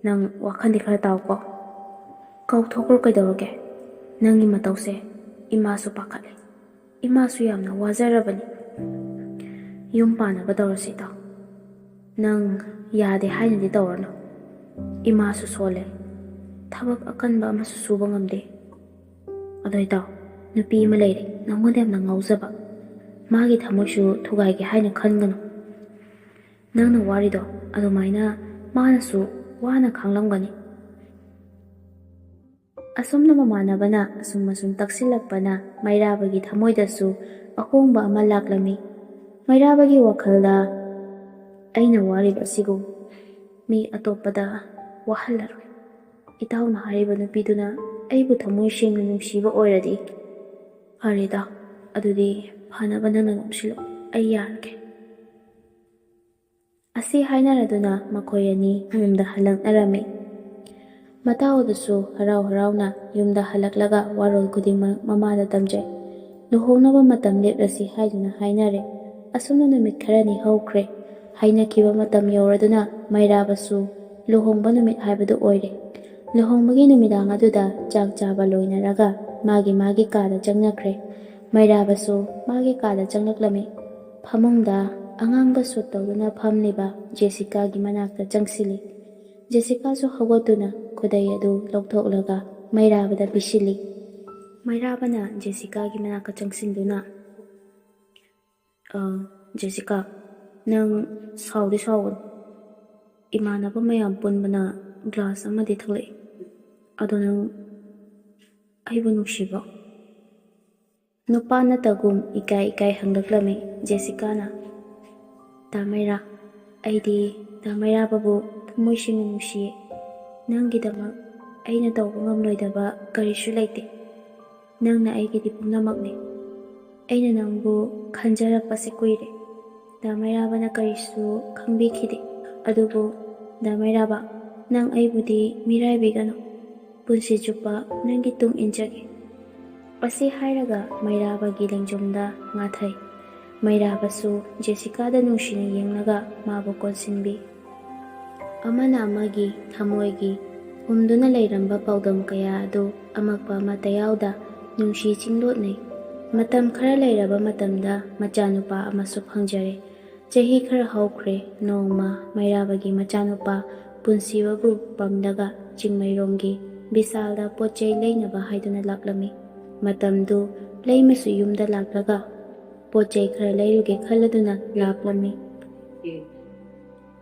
ꯅꯪ ꯋꯥꯈꯜꯗꯤ ꯈꯔ ꯇꯥꯎꯀꯣ꯫ ꯀꯥꯎꯊꯣꯛꯈ꯭ꯔꯣ ꯀꯩꯗꯧꯔꯒꯦ? ꯅꯪꯒꯤ ꯃꯇꯧꯁꯦ ꯏꯃꯥꯁꯨ ꯄꯥꯈꯠꯂꯦ꯫ ꯏꯃꯥꯁꯨ ꯌꯥꯝꯅ ꯋꯥꯖꯔꯕꯅꯤ꯫ ꯌꯨꯝ ꯄꯥꯟꯅꯕ ꯇꯧꯔꯁꯤ ꯏꯇꯥꯎ꯫ ꯅꯪ ꯌꯥꯗꯦ ꯍꯥꯏꯅꯗꯤ ꯇꯧꯔꯅꯨ꯫ ꯏꯃꯥꯁꯨ ꯁꯣꯜꯂꯦ꯫ ꯊꯕꯛ ꯑꯀꯟꯕ ꯑꯃꯁꯨ ꯁꯨꯕ ꯉꯝꯗꯦ꯫ ꯑꯗꯣ ꯏꯇꯥꯎ, ꯅꯨꯄꯤ ꯑꯃ ꯂꯩꯔꯦ ꯅꯪꯉꯣꯟꯗ ꯌꯥꯝꯅ ꯉꯥꯎꯖꯕ꯫ ꯃꯥꯒꯤ ꯊꯃꯣꯏꯁꯨ ꯊꯨꯒꯥꯏꯒꯦ ꯍꯥꯏꯅ ꯈꯟꯒꯅꯨ꯫ ꯅꯪꯅ ꯋꯥꯔꯤꯗꯣ ꯑꯗꯨꯃꯥꯏꯅ ꯃꯥꯅꯁꯨ ꯋꯥꯅ ꯈꯥꯡꯂꯝꯒꯅꯤ"꯫ ꯑꯁꯨꯝꯅ ꯃꯃꯥꯟꯅꯕꯅ ꯑꯁꯨꯝ ꯑꯁꯨꯝ ꯇꯛꯁꯤꯜꯂꯛꯄꯅ ꯃꯩꯔꯥꯕꯒꯤ ꯊꯃꯣꯏꯗꯁꯨ ꯑꯍꯣꯡꯕ ꯑꯃ ꯂꯥꯛꯂꯝꯃꯤ꯫ ꯃꯩꯔꯥꯕꯒꯤ ꯋꯥꯈꯜꯗ, "ꯑꯩꯅ ꯋꯥꯔꯤꯕ ꯑꯁꯤꯕꯨ ꯃꯤ ꯑꯇꯣꯞꯄꯗ ꯋꯥꯍꯜꯂꯔꯣꯏ꯫ ꯏꯇꯥꯎꯅ ꯍꯥꯏꯔꯤꯕ ꯅꯨꯄꯤꯗꯨꯅ ꯑꯩꯕꯨ ꯊꯃꯣꯏ ꯁꯦꯡꯅ ꯅꯨꯡꯁꯤꯕ ꯑꯣꯏꯔꯗꯤ ꯐꯔꯦꯗ, ꯑꯗꯨꯗꯤ ꯐꯅꯕ ꯅꯪꯅ ꯅꯨꯡꯁꯤꯜꯂꯣ, ꯑꯩ ꯌꯥꯔꯒꯦ꯫ ꯑꯁꯤ ꯍꯥꯏꯅꯔꯗꯨꯅ ꯃꯈꯣꯏ ꯑꯅꯤ ꯌꯨꯝꯗ ꯍꯜꯂꯛꯅꯔꯝꯃꯤ꯫ ꯃꯇꯥꯎ ꯑꯗꯨꯁꯨ ꯍꯔꯥꯎ ꯍꯔꯥꯎꯅ ꯌꯨꯝꯗ ꯍꯜꯂꯛꯂꯒ ꯋꯥꯔꯣꯜ ꯈꯨꯗꯤꯡꯃꯛ ꯃꯃꯥꯗ ꯇꯝꯖꯩ꯫ ꯂꯨꯍꯣꯡꯅꯕ ꯃꯇꯝ ꯂꯦꯞꯂꯁꯤ ꯍꯥꯏꯗꯨꯅ ꯍꯥꯏꯅꯔꯦ꯫ ꯑꯁꯨꯝꯅ ꯅꯨꯃꯤꯠ ꯈꯔꯅꯤ ꯍꯧꯈ꯭ꯔꯦ꯫ ꯍꯥꯏꯅꯈꯤꯕ ꯃꯇꯝ ꯌꯧꯔꯗꯨꯅ ꯃꯩꯔꯥꯕꯁꯨ ꯂꯨꯍꯣꯡꯕ ꯅꯨꯃꯤꯠ ꯍꯥꯏꯕꯗꯨ ꯑꯣꯏꯔꯦ꯫ ꯂꯨꯍꯣꯡꯕꯒꯤ ꯅꯨꯃꯤꯗꯥꯡ ꯑꯗꯨꯗ ꯆꯥꯛ ꯆꯥꯕ ꯂꯣꯏꯅꯔꯒ ꯃꯥꯒꯤ ꯃꯥꯒꯤ ꯀꯥꯗ ꯆꯪꯅꯈ꯭ꯔꯦ꯫ ꯃꯩꯔꯥꯕꯁꯨ ꯃꯥꯒꯤ ꯀꯥꯗ ꯆꯪꯂꯛꯂꯝꯃꯤ꯫ ꯐꯃꯨꯡꯗ ꯑꯉꯥꯡꯕ ꯁꯨꯠ ꯇꯧꯗꯨꯅ ꯐꯝꯂꯤꯕ ꯖꯦꯁꯤꯀꯥꯒꯤ ꯃꯅꯥꯛꯇ ꯆꯪꯁꯤꯜꯂꯤ꯫ ꯖꯦꯁꯤꯀꯥꯁꯨ ꯍꯧꯒꯠꯇꯨꯅ ꯈꯨꯗꯩ ꯑꯗꯨ ꯂꯧꯊꯣꯛꯂꯒ ꯃꯩꯔꯥꯕꯗ ꯄꯤꯁꯤꯜꯂꯤ꯫ ꯃꯩꯔꯥꯕꯅ ꯖꯦꯁꯤꯀꯥꯒꯤ ꯃꯅꯥꯛꯇ ꯆꯪꯁꯤꯟꯗꯨꯅ, "ꯑ, ꯖꯦꯁꯤꯀꯥ, ꯅꯪ ꯁꯥꯎꯗꯤ ꯁꯥꯎꯒꯅꯨ꯫ ꯏꯃꯥꯟꯅꯕ ꯃꯌꯥꯝ ꯄꯨꯟꯕꯅ ꯒ꯭ꯂꯥꯁ ꯑꯃꯗꯤ ꯊꯛꯂꯛꯏ꯫ ꯑꯗꯣ ꯅꯪ ꯑꯩꯕꯨ ꯅꯨꯡꯁꯤꯕ꯭ꯔꯣ?" ꯅꯨꯄꯥ ꯅꯠꯇꯒꯨꯝ ꯏꯀꯥꯏ ꯏꯀꯥꯏ ꯍꯪꯂꯛꯂꯝꯃꯤ ꯖꯦꯁꯤꯀꯥꯅ꯫ "ꯗꯥ ꯃꯩꯔꯥ, ꯑꯩꯗꯤ ꯗꯥ ꯃꯩꯔꯥꯕꯕꯨ ꯊꯃꯣꯏ ꯁꯦꯡꯅ ꯅꯨꯡꯁꯤꯌꯦ꯫ ꯅꯪꯒꯤꯗꯃꯛ ꯑꯩꯅ ꯇꯧꯕ ꯉꯝꯂꯣꯏꯗꯕ ꯀꯔꯤꯁꯨ ꯂꯩꯇꯦ꯫ ꯅꯪꯅ ꯑꯩꯒꯤꯗꯤ ꯄꯨꯝꯅꯃꯛꯅꯤ꯫ ꯑꯩꯅ ꯅꯪꯕꯨ ꯈꯟꯖꯔꯛꯄꯁꯦ ꯀꯨꯏꯔꯦ꯫ ꯗꯥ ꯃꯩꯔꯥꯕꯅ ꯀꯔꯤꯁꯨ ꯈꯪꯕꯤꯈꯤꯗꯦ꯫ ꯑꯗꯨꯕꯨ ꯗꯥ ꯃꯩꯔꯥꯕ, ꯅꯪ ꯑꯩꯕꯨꯗꯤ ꯃꯤꯔꯥꯏꯕꯤꯒꯅꯨ꯫ ꯄꯨꯟꯁꯤ ꯆꯨꯞꯄ ꯅꯪꯒꯤ ꯇꯨꯡ ꯏꯟꯖꯒꯦ꯫" ꯑꯁꯤ ꯍꯥꯏꯔꯒ ꯃꯩꯔꯥꯕꯒꯤ ꯂꯦꯡꯖꯨꯝꯗ ꯉꯥꯊꯩ꯫ ꯃꯩꯔꯥꯕꯁꯨ ꯖꯦꯁꯤꯀꯥꯗ ꯅꯨꯡꯁꯤꯅ ꯌꯦꯡꯂꯒ ꯃꯥꯕꯨ ꯀꯣꯟꯁꯤꯟꯕꯤ꯫ ꯑꯃꯅ ꯑꯃꯒꯤ ꯊꯃꯣꯏꯒꯤ ꯍꯨꯝꯗꯨꯅ ꯂꯩꯔꯝꯕ ꯄꯥꯎꯗꯝ ꯀꯌꯥ ꯑꯗꯨ ꯑꯃꯛꯄ ꯑꯃꯠꯇ ꯌꯥꯎꯗ ꯅꯨꯡꯁꯤ ꯆꯤꯡꯂꯣꯠꯅꯩ꯫ ꯃꯇꯝ ꯈꯔ ꯂꯩꯔꯕ ꯃꯇꯝꯗ ꯃꯆꯥꯅꯨꯄꯥ ꯑꯃꯁꯨ ꯐꯪꯖꯔꯦ꯫ ꯆꯍꯤ ꯈꯔ ꯍꯧꯈ꯭ꯔꯦ꯫ ꯅꯣꯡꯃ ꯃꯩꯔꯥꯕꯒꯤ ꯃꯆꯥꯅꯨꯄꯥ ꯄꯨꯟꯁꯤꯕꯕꯨ ꯄꯝꯂꯒ ꯆꯤꯡꯃꯩꯔꯣꯡꯒꯤ ꯕꯤꯁꯥꯜꯗ ꯄꯣꯠ ꯆꯩ ꯂꯩꯅꯕ ꯍꯥꯏꯗꯨꯅ ꯂꯥꯛꯂꯝꯃꯤ꯫ ꯃꯇꯝꯗꯨ ꯂꯩꯃꯁꯨ ꯌꯨꯝꯗ ꯂꯥꯛꯂꯒ ꯄꯣꯠ ꯆꯩ ꯈꯔ ꯂꯩꯔꯨꯒꯦ ꯈꯜꯂꯗꯨꯅ ꯂꯥꯛꯂꯝꯃꯤ꯫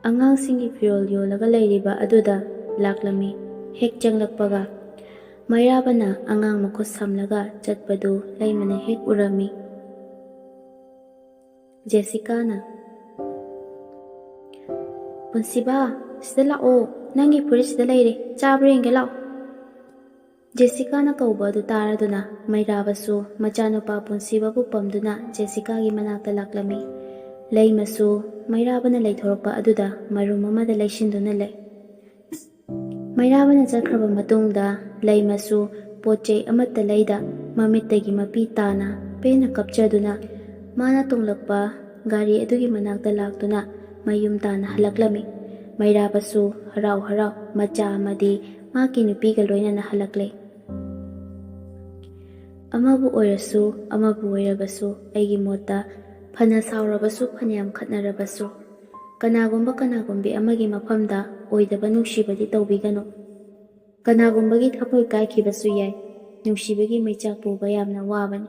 ꯑꯉꯥꯡꯁꯤꯡꯒꯤ ꯐꯤꯔꯣꯜ ꯌꯣꯜꯂꯒ ꯂꯩꯔꯤꯕ ꯑꯗꯨꯗ ꯂꯥꯛꯂꯝꯃꯤ꯫ ꯍꯦꯛ ꯆꯪꯂꯛꯄꯒ ꯃꯩꯔꯥꯕꯅ ꯑꯉꯥꯡ ꯃꯈꯨꯠ ꯁꯝꯂꯒ ꯆꯠꯄꯗꯨ ꯂꯩꯃꯅ ꯍꯦꯛ ꯎꯔꯝꯃꯤ꯫ ꯖꯦꯁꯤꯀꯥꯅ, "ꯄꯨꯟꯁꯤꯕ, ꯁꯤꯗ ꯂꯥꯛꯑꯣ, "ꯅꯪꯒꯤ ꯐꯨꯔꯤꯠꯁꯤꯗ ꯂꯩꯔꯦ, ꯆꯥꯕ꯭ꯔꯥ ꯌꯦꯡꯒꯦ, ꯂꯥꯛꯑꯣ꯫" ꯖꯦꯁꯤꯀꯥꯅ ꯀꯧꯕ ꯑꯗꯨ ꯇꯥꯔꯗꯨꯅ ꯃꯩꯔꯥꯕꯁꯨ ꯃꯆꯥꯅꯨꯄꯥ ꯄꯨꯟꯁꯤꯕꯕꯨ ꯄꯝꯗꯨꯅ ꯖꯦꯁꯤꯀꯥꯒꯤ ꯃꯅꯥꯛꯇ ꯂꯥꯛꯂꯝꯃꯤ꯫ ꯂꯩꯃꯁꯨ ꯃꯩꯔꯥꯕꯅ ꯂꯩꯊꯣꯔꯛꯄ ꯑꯗꯨꯗ ꯃꯔꯨꯝ ꯑꯃꯗ ꯂꯩꯁꯤꯟꯗꯨꯅ ꯂꯩ꯫ ꯃꯩꯔꯥꯕꯅ ꯆꯠꯈ꯭ꯔꯕ ꯃꯇꯨꯡꯗ ꯂꯩꯃꯁꯨ ꯄꯣꯠ ꯆꯩ ꯑꯃꯠꯇ ꯂꯩꯗ ꯃꯃꯤꯠꯇꯒꯤ ꯃꯄꯤ ꯇꯥꯅ ꯄꯦꯟꯅ ꯀꯞꯆꯗꯨꯅ ꯃꯥꯅ ꯇꯣꯡꯂꯛꯄ ꯒꯥꯔꯤ ꯑꯗꯨꯒꯤ ꯃꯅꯥꯛꯇ ꯂꯥꯛꯇꯨꯅ ꯃꯌꯨꯝ ꯇꯥꯅ ꯍꯜꯂꯛꯂꯝꯃꯤ꯫ ꯃꯩꯔꯥꯕꯁꯨ ꯍꯔꯥꯎ ꯍꯔꯥꯎ ꯃꯆꯥ ꯑꯃꯗꯤ ꯃꯍꯥꯛꯀꯤ ꯅꯨꯄꯤꯒ ꯂꯣꯏꯅꯅ ꯍꯜꯂꯛꯂꯦ꯫ ꯑꯃꯕꯨ ꯑꯣꯏꯔꯁꯨ ꯑꯃꯕꯨ ꯑꯣꯏꯔꯕꯁꯨ ꯑꯩꯒꯤ ꯃꯣꯠꯇ ꯐꯅ ꯁꯥꯎꯔꯕꯁꯨ ꯐꯅꯌꯥꯝ ꯈꯠꯅꯔꯕꯁꯨ ꯀꯅꯥꯒꯨꯝꯕ ꯀꯅꯥꯒꯨꯝꯕꯤ ꯑꯃꯒꯤ ꯃꯐꯝꯗ ꯑꯣꯏꯗꯕ ꯅꯨꯡꯁꯤꯕꯗꯤ ꯇꯧꯕꯤꯒꯅꯨ꯫ ꯀꯅꯥꯒꯨꯝꯕꯒꯤ ꯊꯃꯣꯏ ꯀꯥꯏꯈꯤꯕꯁꯨ ꯌꯥꯏ꯫ ꯅꯨꯡꯁꯤꯕꯒꯤ ꯃꯩꯆꯥꯛ ꯄꯨꯕ ꯌꯥꯝꯅ ꯋꯥꯕꯅꯤ꯫